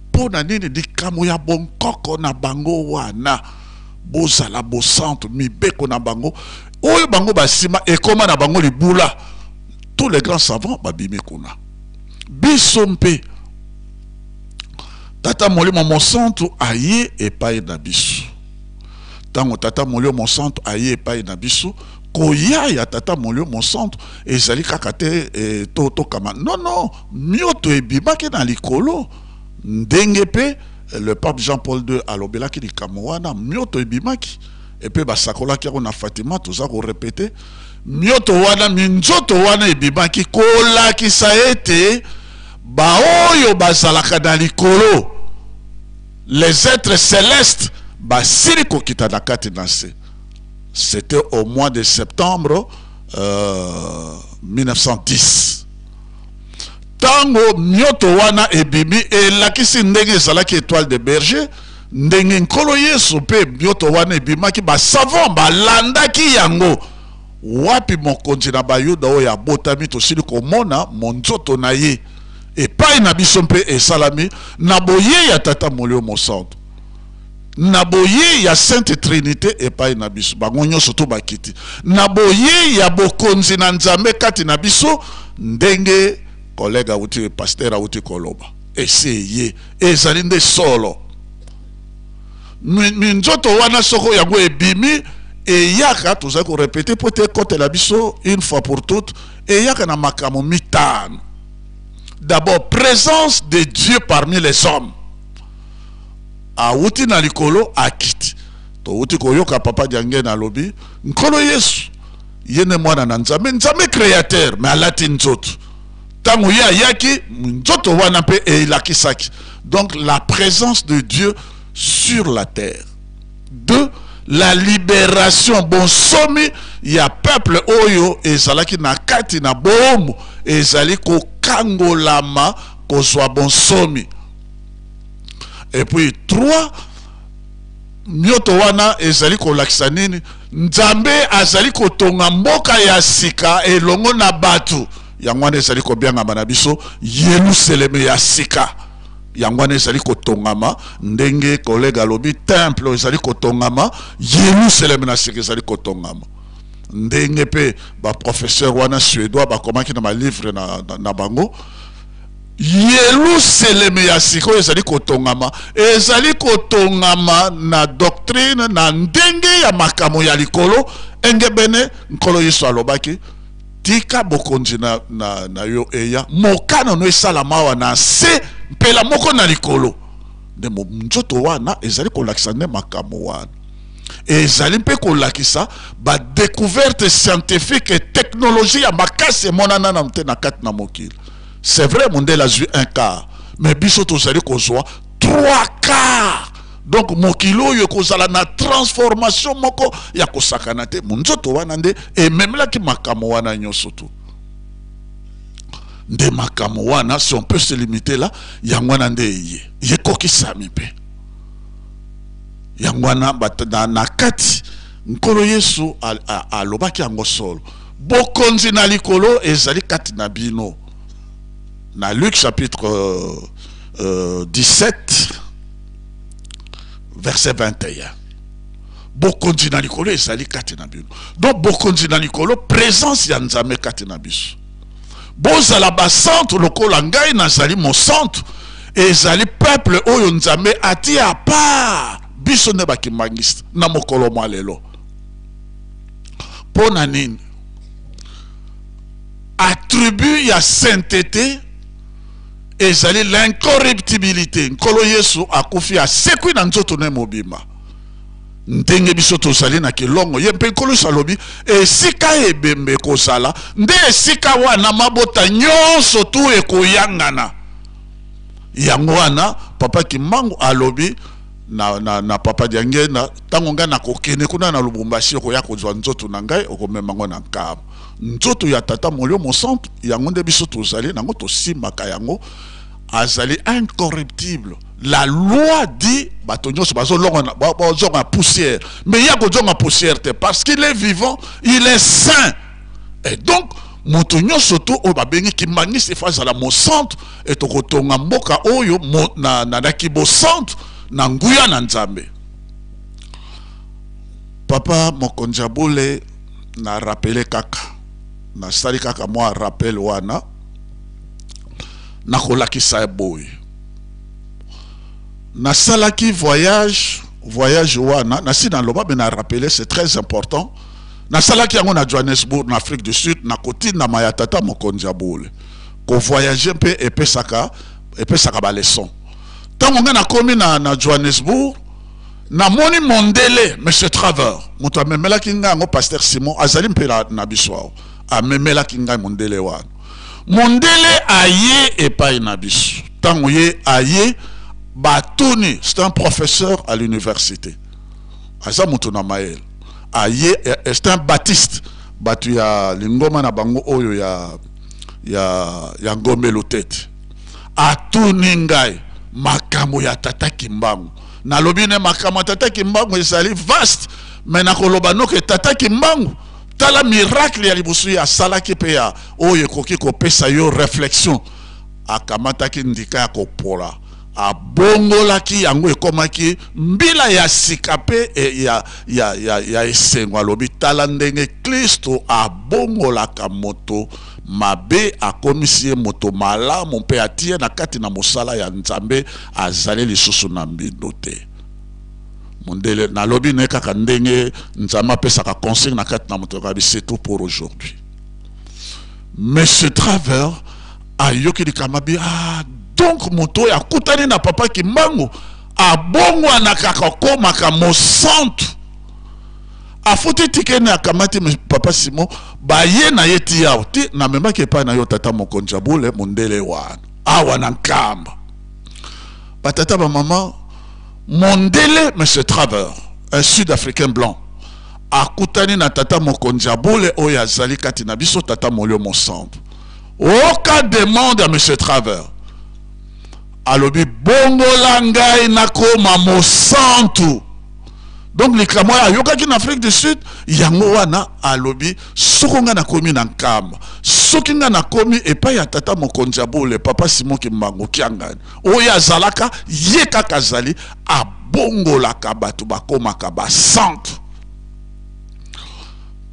Mpo na nini? Likambo ya bonkoko na bango wana, bozala bosantu, mibeko na bango oyo bango basima ekóma na bango libula. Tous les grands savants babimi kuna. Biso mpe Tata Molimo Mosantu aye epai na biso. Ntango Tata Molimo Mosantu aye epai na biso, koya ya Tata Molimo Mosantu ezali kaka te e, to tokama. Non, non, mioto ebimaki na likolo, ndenge mpe le pape Jean Paul II alobelaki likambo wana. Mioto ebimaki epe basakolaki yango na Fatima. Toza korépéter mioto wana, minzoto wana ebimaki kolakisa ete baoyo bazalaka na likolo, les êtres célestes, basili kokita na kati na se. C'était au mois de septembre 1910. Ntango mioto wana ebimi, elakisi ndenge ezalaki étoile de berger, ndenge Nkolo Yesu mpe mioto wana ebimaki, basavant balandaki yango. Wapi mokonzi na Bayuda oyo abotami? Tosili komona monzoto na ye epai na biso mpe esalami na boyei ya Tata Molimo Mosantu, na boyei ya Sainte Trinite epai na biso, bango nyonso to bakiti na boyei ya bokonzi na Nzambe kati na biso, ndenge collègue auti, pasteur auti koloba, esi eye, ezali nde solo. Minzoto wana soko yango ebimi, eyaka, tozali korepete mpo ete ekotela biso une fois pour toutes, eyaka na makambo mitano. D'abord, présence de Dieu parmi les hommes. Awuti na likolo akiti. Towuti koyoka papa Diangene alobi, Nkolo Yesu ye nde mwana na Nzambe, Nzambe créateur, mais alati nzoto. Tango ye ayaki, nzoto wana mpe elakisaki. Donc la présence de Dieu sur la terre. Deux, la libération, bonsomi ya peuple oyo ezalaki na kati na boombo, ezali kokangolama, kozwa bonsomi. Et puis trois, mioto wana ezali kolakisa nini? Nzambe azali kotonga mboka ya sika elongo na bato. Yango wana ezali kobiangama na biso Yelusaleme ya sika. Yango wana ezali kotongama ndenge collègue alobi, temple ezali kotongama, Yelusaleme na sika ezali kotongama. Ndenge pe ba professeur wana suédois bakomaki na ba livre na bango, Yelusaleme ya sika oyo ezali kotongama, ezali kotongama na doctrine, na ndenge ya makambo ya likolo, engebene Nkolo Yesu alobaki, tika bokonzi na yo eya, mokano no esalama awa na se mpela moko na likolo. Nde nzoto wana ezali kolakisa nde makambo wana. Ezali mpe kolakisa ba découverte scientifique et technologie ya makasi emonana nanu te na kati na mokili. C'est vrai, mondele azwi un quart, mais biso tozali kozwa trois quarts. Donc mokili oyo ekozala na transformation moko ya kosakana te. Monzoto wana nde ememelaki makambo wana nyonso tu. Nde makambo wana, si on peut se limiter là, yango wana nde eye ekokisami mpe. Yango wana na kati Nkolo Yesu alobaki yango solo, bokonzi na likolo ezali kati na bino. Na Luc chapitre 17 verset 21, bokonzi na likolo ezali kati na bino. Donc bokonzi na likolo, présence ya Nzambe kati na biso. Bozala basantu lokola ngai nazali mosantu. Ezali peuple oyo Nzambe atia à part biso nde bakimbangiste na mokolo mwa lelo. Mpo na nini? Attribut ya sainteté ezali l'incorruptibilité. Nkolo Yesu akufi, asekwi na nzoto na ye mobimba. Ndenge biso tozali na kilongo, ye mpe Nkolo Yesu alobi esika ebembe ekozala nde esika wana mabota nyonso tu ekoyangana. Yango wana papa Kimbangu alobi na papa Diangenda, ntango ngai nakokende kuna na Lubumbashi, okoya kozwa nzoto na ngai, okomema ngo na nkamba. Nzoto ya tata Molimo Mosantu, yango nde biso tozali nango, tosimbaka yango, azali incorruptible. La loi dit bato nyonso bazolonga na, bazonga poussière, mais ya kozonga poussière te, parce qu'il est vivant, il est saint. Et donc moto nyonso to oyo babengi kimbangiste efo azala mosantu, e tokotonga mboka oyo na kibosantu na nguya na Nzambe. Papa mokonzi ya bule na rappele kaka, nasali kaka mwa rappel wana, nakolakisa boye. Nasalaki voyage wana, nasi naloba, mais na rappeler, c'est très important. Nasalaki yango na Johannesburg, na Afrique du Sud, na kotindama ya tata mokonzi ya bule. Ko voyager mpe epesaka ba leçon. Tango nga nakomi na Johannesburg, namoni mondele Monsieur Traver, moto amemelaki ngai yango, Pasteur Simon azali mpe na biso awa, amemelaki ngai mondele wana. Mondele aye epai na biso. Tango ye aye, batuni, c'est un professeur à l'université, aza moto na mayele, aye, c'est un baptiste, bato ya lingoma na bango oyo ya Ngombe Lutete. Atuni ngai makambo ya tata Kimbangu. Nalobi ne makambo ya tata Kimbangu ezali vaste, mais nakoloba noke tata Kimbangu Tala miracle ya liboso ye asalaki mpe ya oyo ekoki kopesa yo reflexion. Akamataki ndika ya kopola, abongolaki yango ekomaki mbila ya sika mpe e, ya, ya, ya, ya esengo. Alobi, tala ndenge Klisto abongolaka moto mabe, akomisi ye moto malamu mpe atie na kati na mosala ya Nzambe, azali lisusu na mbindo te. Mondele nalobi ne kaka ndenge Nzambe apesaka consigne na kati na moto kabi, c'est tout pour aujourd'hui. Monsieur Traver ayoki likambo abi, ah, donc moto oyo akutani na papa Kimbangu abongwanaka akomaka mosantu. Afuti tike ne akamati papa Simon baye na ye ti awa ti namemaki epai na yo tata mokonzi ya bule mondele wana awa na Nkamba. Batata bamama, mondele monsieur Traver, un sud-africain blanc, akutani na tata mokonzi ya bule oyo azali kati na biso, tata Molio Mosantu. Oka demande ya monsieur Traver, alobi bongola ngai nakoma mosantu. Donc likambo oyo ayokaki na Afrique du Sud yango wana alobi, soko ngai nakomi na Nkamba, soki ngai nakomi epai ya tata mokonzi ya bule papa Simon Kimbangu Kiangani, oyo azalaka ye kaka azali abongolaka bato bakomaka basantu.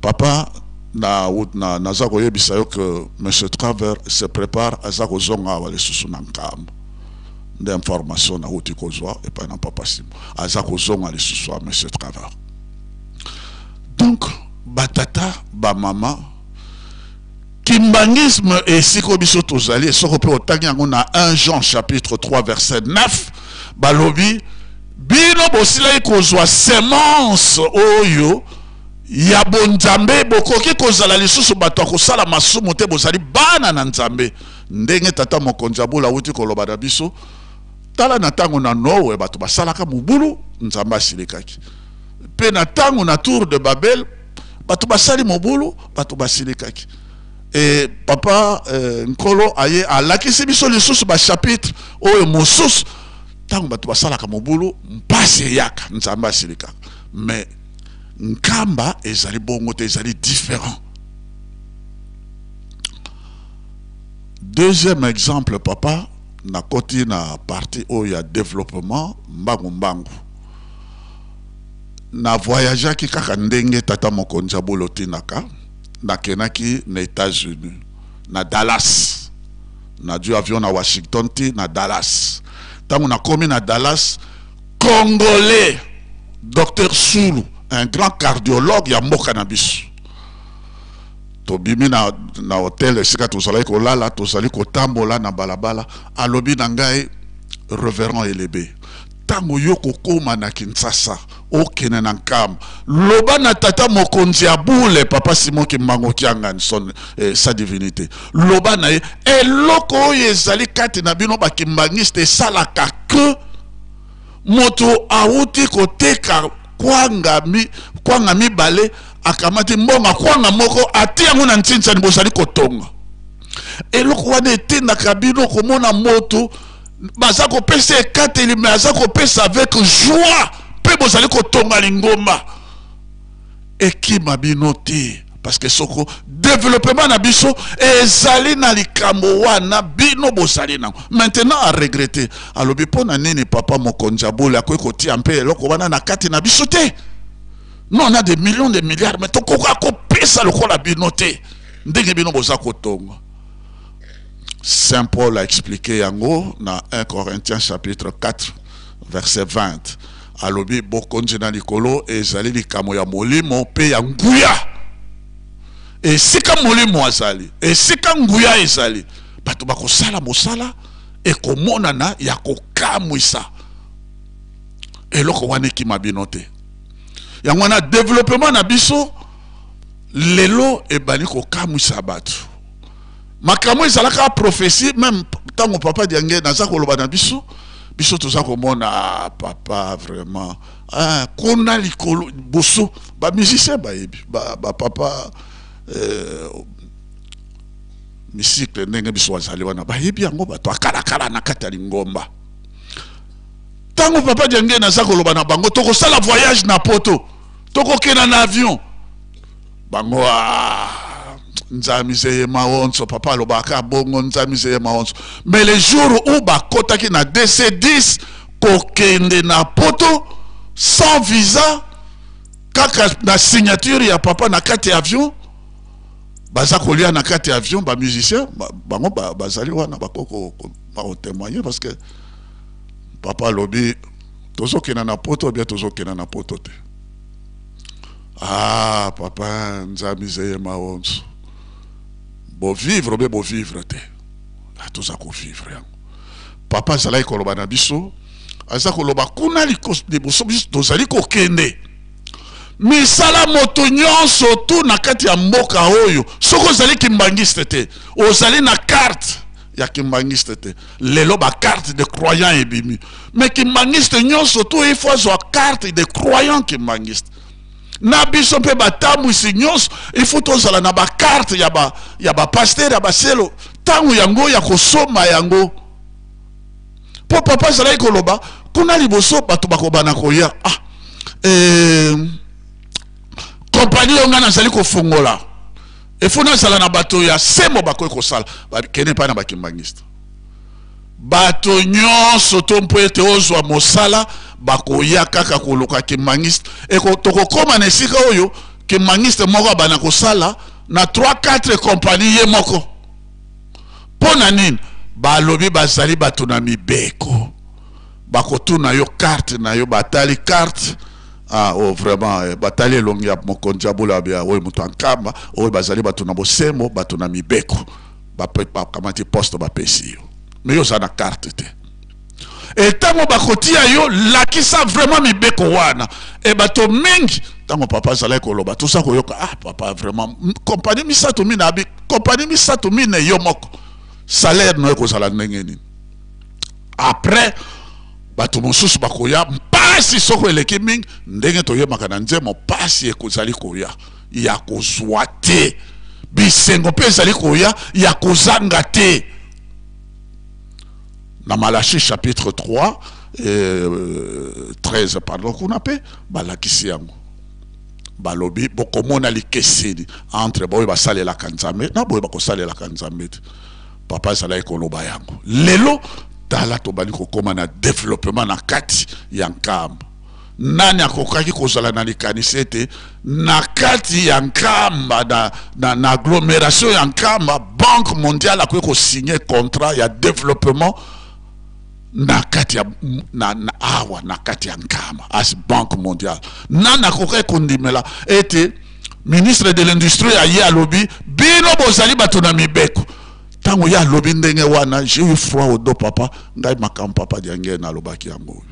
Papa na, na, naza koyebisa yo que monsieur Traver se prépare, aza kozonga awa lisusu na Nkamba. Nde information nauti kozwa epai na papa Simon, aza kozonga lisusu ya monsieur Traver. Donc batata bamama, kimbangisme esika biso tozali, soko mpe otangi yango na 1 Jean chapitre 3 verset 9, balobi bino bosilaki kozwa semence oyo ya bonzambe, bokoki kozala lisusu bato ya kosala masumu te, bozali bana na Nzambe. Ndenge tata mokonzi ya bula awuti koloba na biso, tala na ntango na Noe bato basalaka mobulu, Nzambe asilikaki. Mpe na ntango na tour de Babel bato basali mobulu, bato basilikaki. E papa Nkolo aye alakisi biso lisusu bachapitre oyo mosusu, ntango bato basalaka mobulu mpasi eyaka, Nzambe asilikaka. Mais Nkamba ezali bongo te, ezali différent. Deuxième exemple, papa, nakoti na partie oyo ya développement mbangu mbangu. Na voyageaki kaka ndenge tata mokonzi ya bolo tinaka, nakenaki na États-Unis, na Dallas. Nazwi avion na Washington ti na Dallas. Ntango nakomi na Dallas, Congolais Dr Sulu, un grand cardiologue ya mboka na biso, tobimi na, na hotel esika tozalaki kolala, tozali kotambola na balabala, alobi na ngai, Reverend Elebe, ntango yo kokóma na Kinshasa, okende na Nkamba, loba na tata mokonzi ya bule papa Simon Kimbangu Kiangani, son, sa divinité, loba na ye eloko oyo ezali kati na bino bakimbangiste esalaka ke moto awuti koteka kwanga mibale, akamati mbongo kwanga moko ati yango na ntintsani, bozali kotonga. Eloko wana etindaka bino komona moto baza kopesa ekateli, me aza kopesa avec joie, mpe bozali kotonga lingomba. Ekima bino te, parce que soko développement na biso ezali na likambo wana bino bozali nango. Maintenant a regretter, alobi mpo na nini papa mokonzi ya bole akoki kotia mpe eloko wana na kati na biso te? Non, on a des millions de milliards, mais tokoka kopesa lokola bino te ndenge bino boza kotonga. Saint Paul a expliqué yango na 1 Corinthiens chapitre 4 verset 20. Alobi bokonzi na likolo ezali likambo ya molimo mpe ya nguya. Esika molimo azali, esika nguya ezali, bato bakosala mosala ekomonana ya kokamwisa. Eloko wana ekima bino te. Yango wana développement na biso lelo ebandi kokamwisa bato. Makambo ezalaka prophétie, même ntango papa Diange naza koloba na biso, biso toza komona, ah, papa vraiment, ah, kuna likolo boso ba musicien bayebi ba, ba papa misicle ndenge biso bazali wana bayebi yango, bato akalakala na kati ya lingomba. Ntango papa Diange naza koloba na bango tokosala voyage na poto, tokokenda na avion, Bango ah, Nzambe zeye maonso, papa alobaka bongo Nzambe zeye maonso. Mais le jour où bakotaki na DC10 kokende na poto sans visa, kaka na signature ya papa na kati ya avion, baza kolia na kati ya avion, ba musiciens bango bazali wana bakoko bakotémoigner parce que papa alobi tozokenda na poto bien tozokenda na poto te. Ah papa Nzambe zeye maonso, bovivre be bovivre te, ah, toza kovivre yango. Papa azalaki koloba na biso, aza koloba kuna liboso biso tozali kokende misala moto nyonso tu na kati ya mboka oyo. Soki ozali kimbangiste te, ozali na carte ya kimbangiste te. Lelo ba carte de croyant ebimi, mais kimbangiste nyonso tu il faut azwa carte de croyant kimbangiste. Na biso mpe batambwisi nyonso il faut tozala na ba carte ya ba ya ba pasteur ya baselo ntango yango ya kosomba yango. Po papa azalaki koloba kuna liboso bato bakobana koya, ah, kompani oyo ngai nazali kofungola efo nazala na bato ya sembo bakoki kosala, bakende epai na bakimbangiste. Bato nyonso to mpo ete ozwa mosala bakoya kaka koluka kimbangiste. Eko tokokóma na esika oyo kimbangiste moko abana kosala na 3 4 kompani ye moko. Mpo na nini? Balobi bazali bato na mibeko, bakotuna yo carte na yo, batali carte, ah, oh, vraiment eh, batali elongi ya mokonzi ya bula ya oyo moto ankamba oyo bazali bato na bosembo, bato na mibeko, bakamati poste bapesi yo, mais yo oza na carte te. Ntango bakotia yo, lakisa vraiment mibeko wana. E bato mingi ntango papa azalaki koloba toza koyoka, ah papa vraiment kompani misato mine abi kompani misato mine yo moko salaire na yo ekozala ndenge nini? Après bato mosusu bakoya mpasi soko eleki mingi, ndenge toyemaka na nzembo mpasi ekozali koya ya kozwa te, bisengo mpe ezali koya ya kozanga te. Na Malachie chapitre 3 13 pardon, kuna mpe balakisi yango, balobi bokomona likeseni entre boyo basalelaka Nzambe na boyo bakosalelaka Nzambe te. Papa azalaki koloba yango. Lelo tala tobandi kokóma na développement na kati ya Nkamba. Nani akokaki kozala na likanisi ete na kati ya Nkamba, na agglomération ya Nkamba, Banque mondiale akoki kosigne contrat ya développement na kati ya na awa na kati ya Nkamba as Banque mondiale? Nani akokaki kondimela ete ministre de l'Industrie aye alobi bino bozali bato na mibeko? Ntango ye alobi ndenge wana, j'ai eu froid au dos. Papa ngai makambo papa Diange nalobaki yango oyo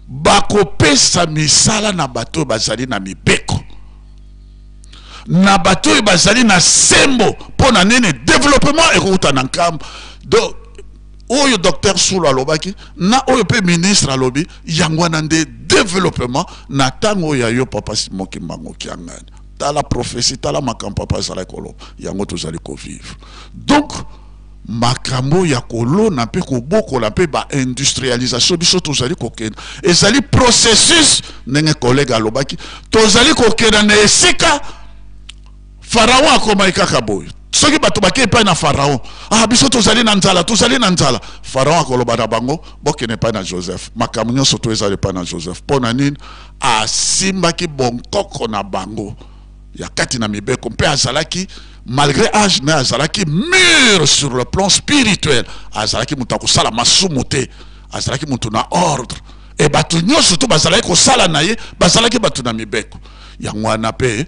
bakopesa misala na bato oyo bazali na mibeko, na bato oyo bazali na sembo. Mpo na nini? Développement ekouta na Nkamba. Donc oyo docteur Sulu alobaki na oyo mpe ministre alobi, yango wana nde développement na ntango oyo ya yo papa Simon Kimbangu Kiangani. Tala prophétie, tala makambo papa azalaki koloba, yango tozali kovivre. Donc makambo ya kolona mpe kobokola mpe baindustrialisation biso tozali kokenda, ezali processus. Ndenge collègue alobaki, tozali kokenda na esika Pharaon akomaki kaka boye. Soki bato bakei epai na Pharaon, ah biso tozali na nzala, tozali na nzala, Pharaon akoloba na bango bokende epai na Joseph, makambo nyonso to ezali epai na Joseph. Mpo na nini? Asimbaki bonkoko na bango ya kati na mibeko, mpe azalaki malgré âge na azalaki mûr sur le plan spirituel, azalaki moto akosala masumu te, azalaki moto na ordre, e bato nyonso to bazalaki kosala na ye bazalaki bato na mibeko. Yango wana mpe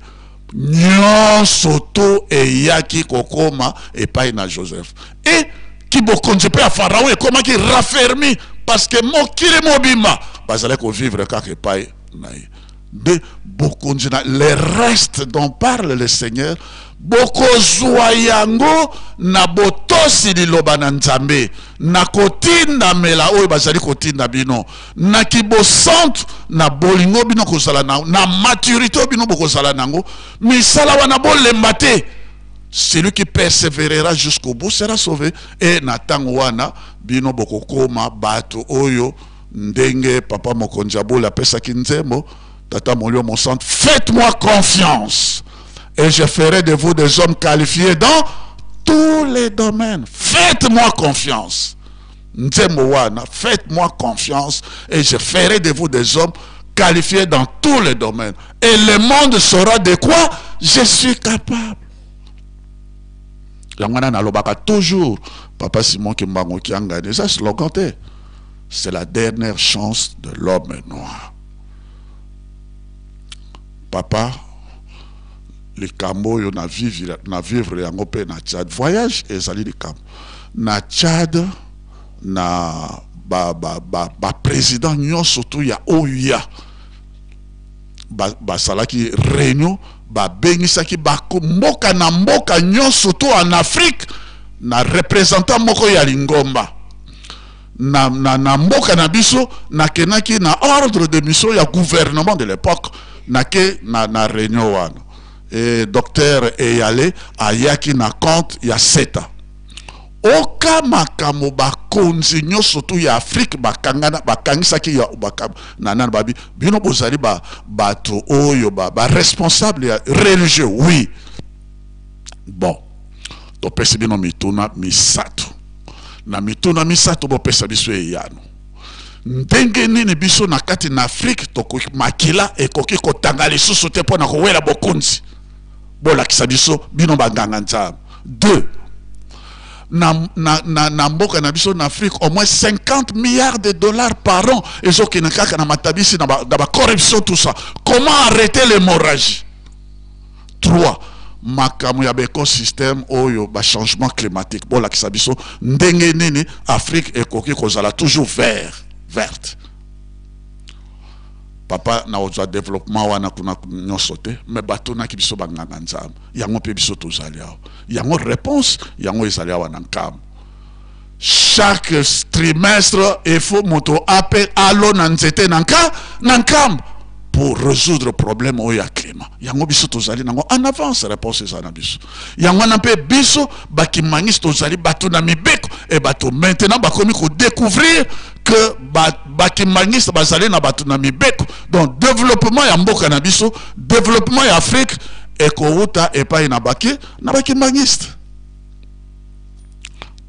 nyonso to eyaki kokoma epai na Joseph, e kibokonzi mpe ya Pharaon ekomaki raffermi parce que mokili mobimba bazalaki kovivre kaka epai na ye. Nde bokonzi na le reste dont parle le Seigneur, bokozwa yango na botosi liloba na Nzambe, na kotindamela oyo bazali kotinda bino, na kibosantu, na bolingo bino kozala na, na maturité oyo bino bokozala nango. Misala wana bolemba te. Celui qui persévérera jusqu'au bout sera sauvé. E na ntango wana bino bokokoma bato oyo ndenge papa mokonzi ya bole apesaki nzembo, Tata Molio Mosantu, faites-moi confiance. Et je ferai de vous des hommes qualifiés dans tous les domaines. Faites-moi confiance. Nzembo wana, faites-moi confiance et je ferai de vous des hommes qualifiés dans tous les domaines. Et le monde saura de quoi je suis capable. Yango wana nalobaka toujours, Papa Simon Kimbangu Kiangani, eza slogan te. C'est la dernière chance de l'homme noir. Papa, likambo oyo na vivre, na vivre yango mpe na Tchad. Voyage ezali likambo. Na Tchad, na ba, ba, ba, ba président nyonso tu ya OUA basalaki ba réunion, babengisaki ba mboka na mboka nyonso tu en Afrique na représentant moko ya lingomba. Na, na, na mboka na biso nakendaki na ordre de mission ya gouvernement de l'époque, nake na, na réunion wana. Et docteur Eyale ayaki na compte ya SETA. Oka makambo bakonzi nyonso tu ya Afrique bakangana, bakangisaki ya, baka, na nani babi, bino bozali ba, bato oyo ba, ba responsable ya religieux, oui. Bon, topesi bino mituna misato. Na mituna misato bopesa biso eyano. Ndenge nini biso na kati na Afrique tokoki makila ekoki kotanga lisusu te mpona kowela bokonzi? Bolakisa biso bino banganga Nzambe. 2, na, na, na, na mboka na biso na Afrique au moins 50 milliards de dollars par an ezokende kaka na matabisi, na ba, na ba corruption, tout ça. Comment arrêter l'hémorragie? 3, makambo ya ba écosystème oyo ba changement climatique, bolakisa biso ndenge nini Afrique ekoki kozala toujours vert, verte. Papa, na ozwa développement wana kuna nyonso te, mais batunaki biso banganga Nzambe yango mpe biso tozali awa. Yango réponse yango ezali awa na Nkamba. Chaque trimestre il faut moto ape alona nzete na nka na Nkamba pour résoudre problème oyo ya climat. Yango biso tozali nango en avance, réponse eza na biso. Yango wana mpe biso bakimangisi tozali bato na mibeko. E bato maintenant bakomi kodécouvrir que bakimangisi bazali na bato na mibeko. Donc développement ya mboka na biso, développement ya Afrique ekowuta epai na baki na bakimangiste.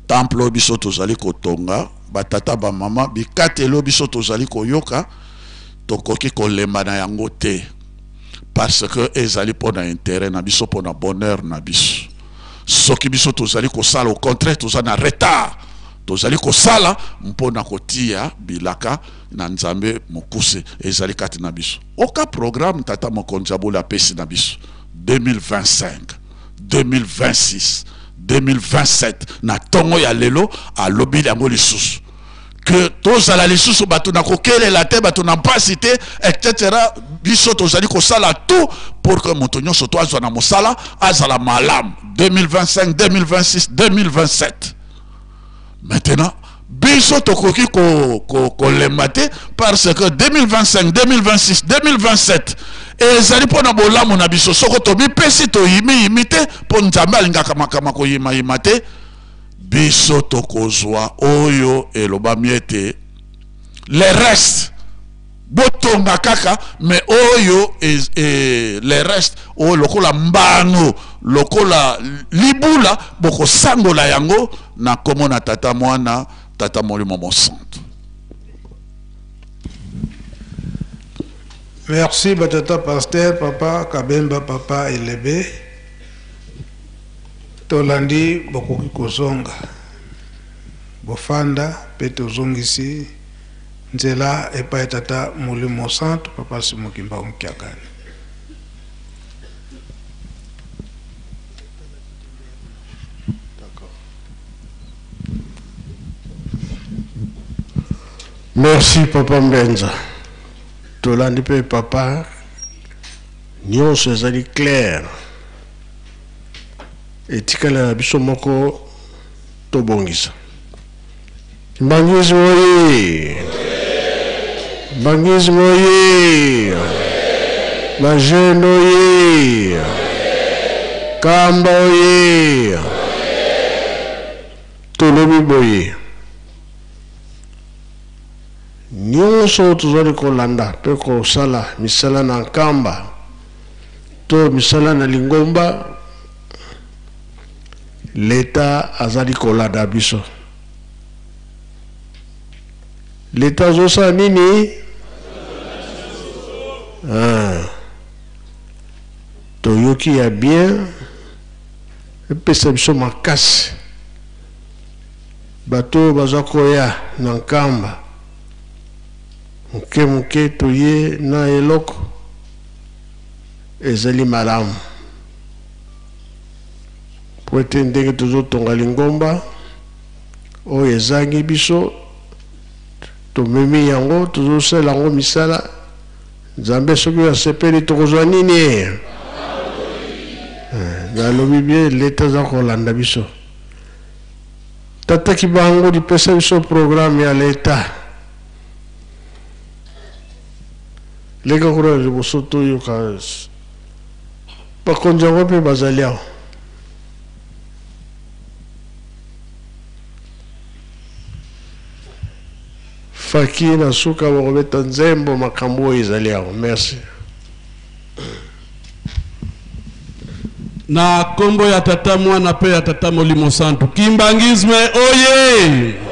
Temple oyo biso tozali kotonga, batata bamama, bikateli oyo biso tozali koyoka, tokoki kolemba na yango te, parce que ezali mpona intérêt na biso, mpona bonheur na biso. Soki biso tozali kosala, au contraire toza na retard, tozali kosala mpona kotia bilaka na Nzambe mokuse ezali kati na biso. Oka programme tata mokonzi aboli apesi na biso 2025, 2026, 2027, na ntongo ya lelo alobi yango lisusu que tozala lisusu bato na kokelela te, bato na mpasi te, etc. Biso tozali kosala tout pour que moto nyonso to azwa na mosala azala malamu 2025, 2026, 2027. Maintenant biso tokoki kolemba te, parce que 2025, 2026, 2027 ezali mpona bolamu na biso. Soko tomipesi, toyimiyimi te, mpo Nzambe alingaka makambo koyimayima te, biso tokozwa oyo elobami ete le reste botonga kaka, mais oyo le reste oyo lokola mbano, lokola libula, bokosangola yango na kombo na Tata, Mwana, Tata Molimo Mosantu. Merci batata pasteur, papa Kabemba, papa Elebe. Tolandi, bokoki kozonga bofanda mpe tozongisi nzela epai tata Molimo Santu, papa Simon Kimbangu Kiangani. Merci papa Mbenza. Tolandi mpe papa, nyonso ezali clair. Etikali na biso moko tobongisa. Kimbanguisme oye! Kimbanguisme oye! Bajeunes oye! Kamba oye! Tolobi boye, nyonso tozali kolanda mpe kosala misala na Nkamba. To misala na lingomba, leta azali kolanda biso. Leta azosala nini? Ah. Toyoki ya bien, epesa biso makasi. Bato oyo baza koya na Nkamba, moke moke toye na eloko ezali malamu. Mpo ete ndenge tozotonga lingomba oyo ezangi biso, tomemi yango, tozosala yango misala. Nzambe soki asepeli tokozwa nini? Eh, nalobi bien, leta aza kolanda biso. Tata Kibangu lipesa biso programme ya leta. Leka kuna liboso toyoka bakonzi yango mpe bazali awa. Faki na suka bakobeta nzembo makambo oyo ezali awa. Merci. Na kombo ya Tata, Mwana pe ya Tata Molimo Santu. Kimbanguisme oye!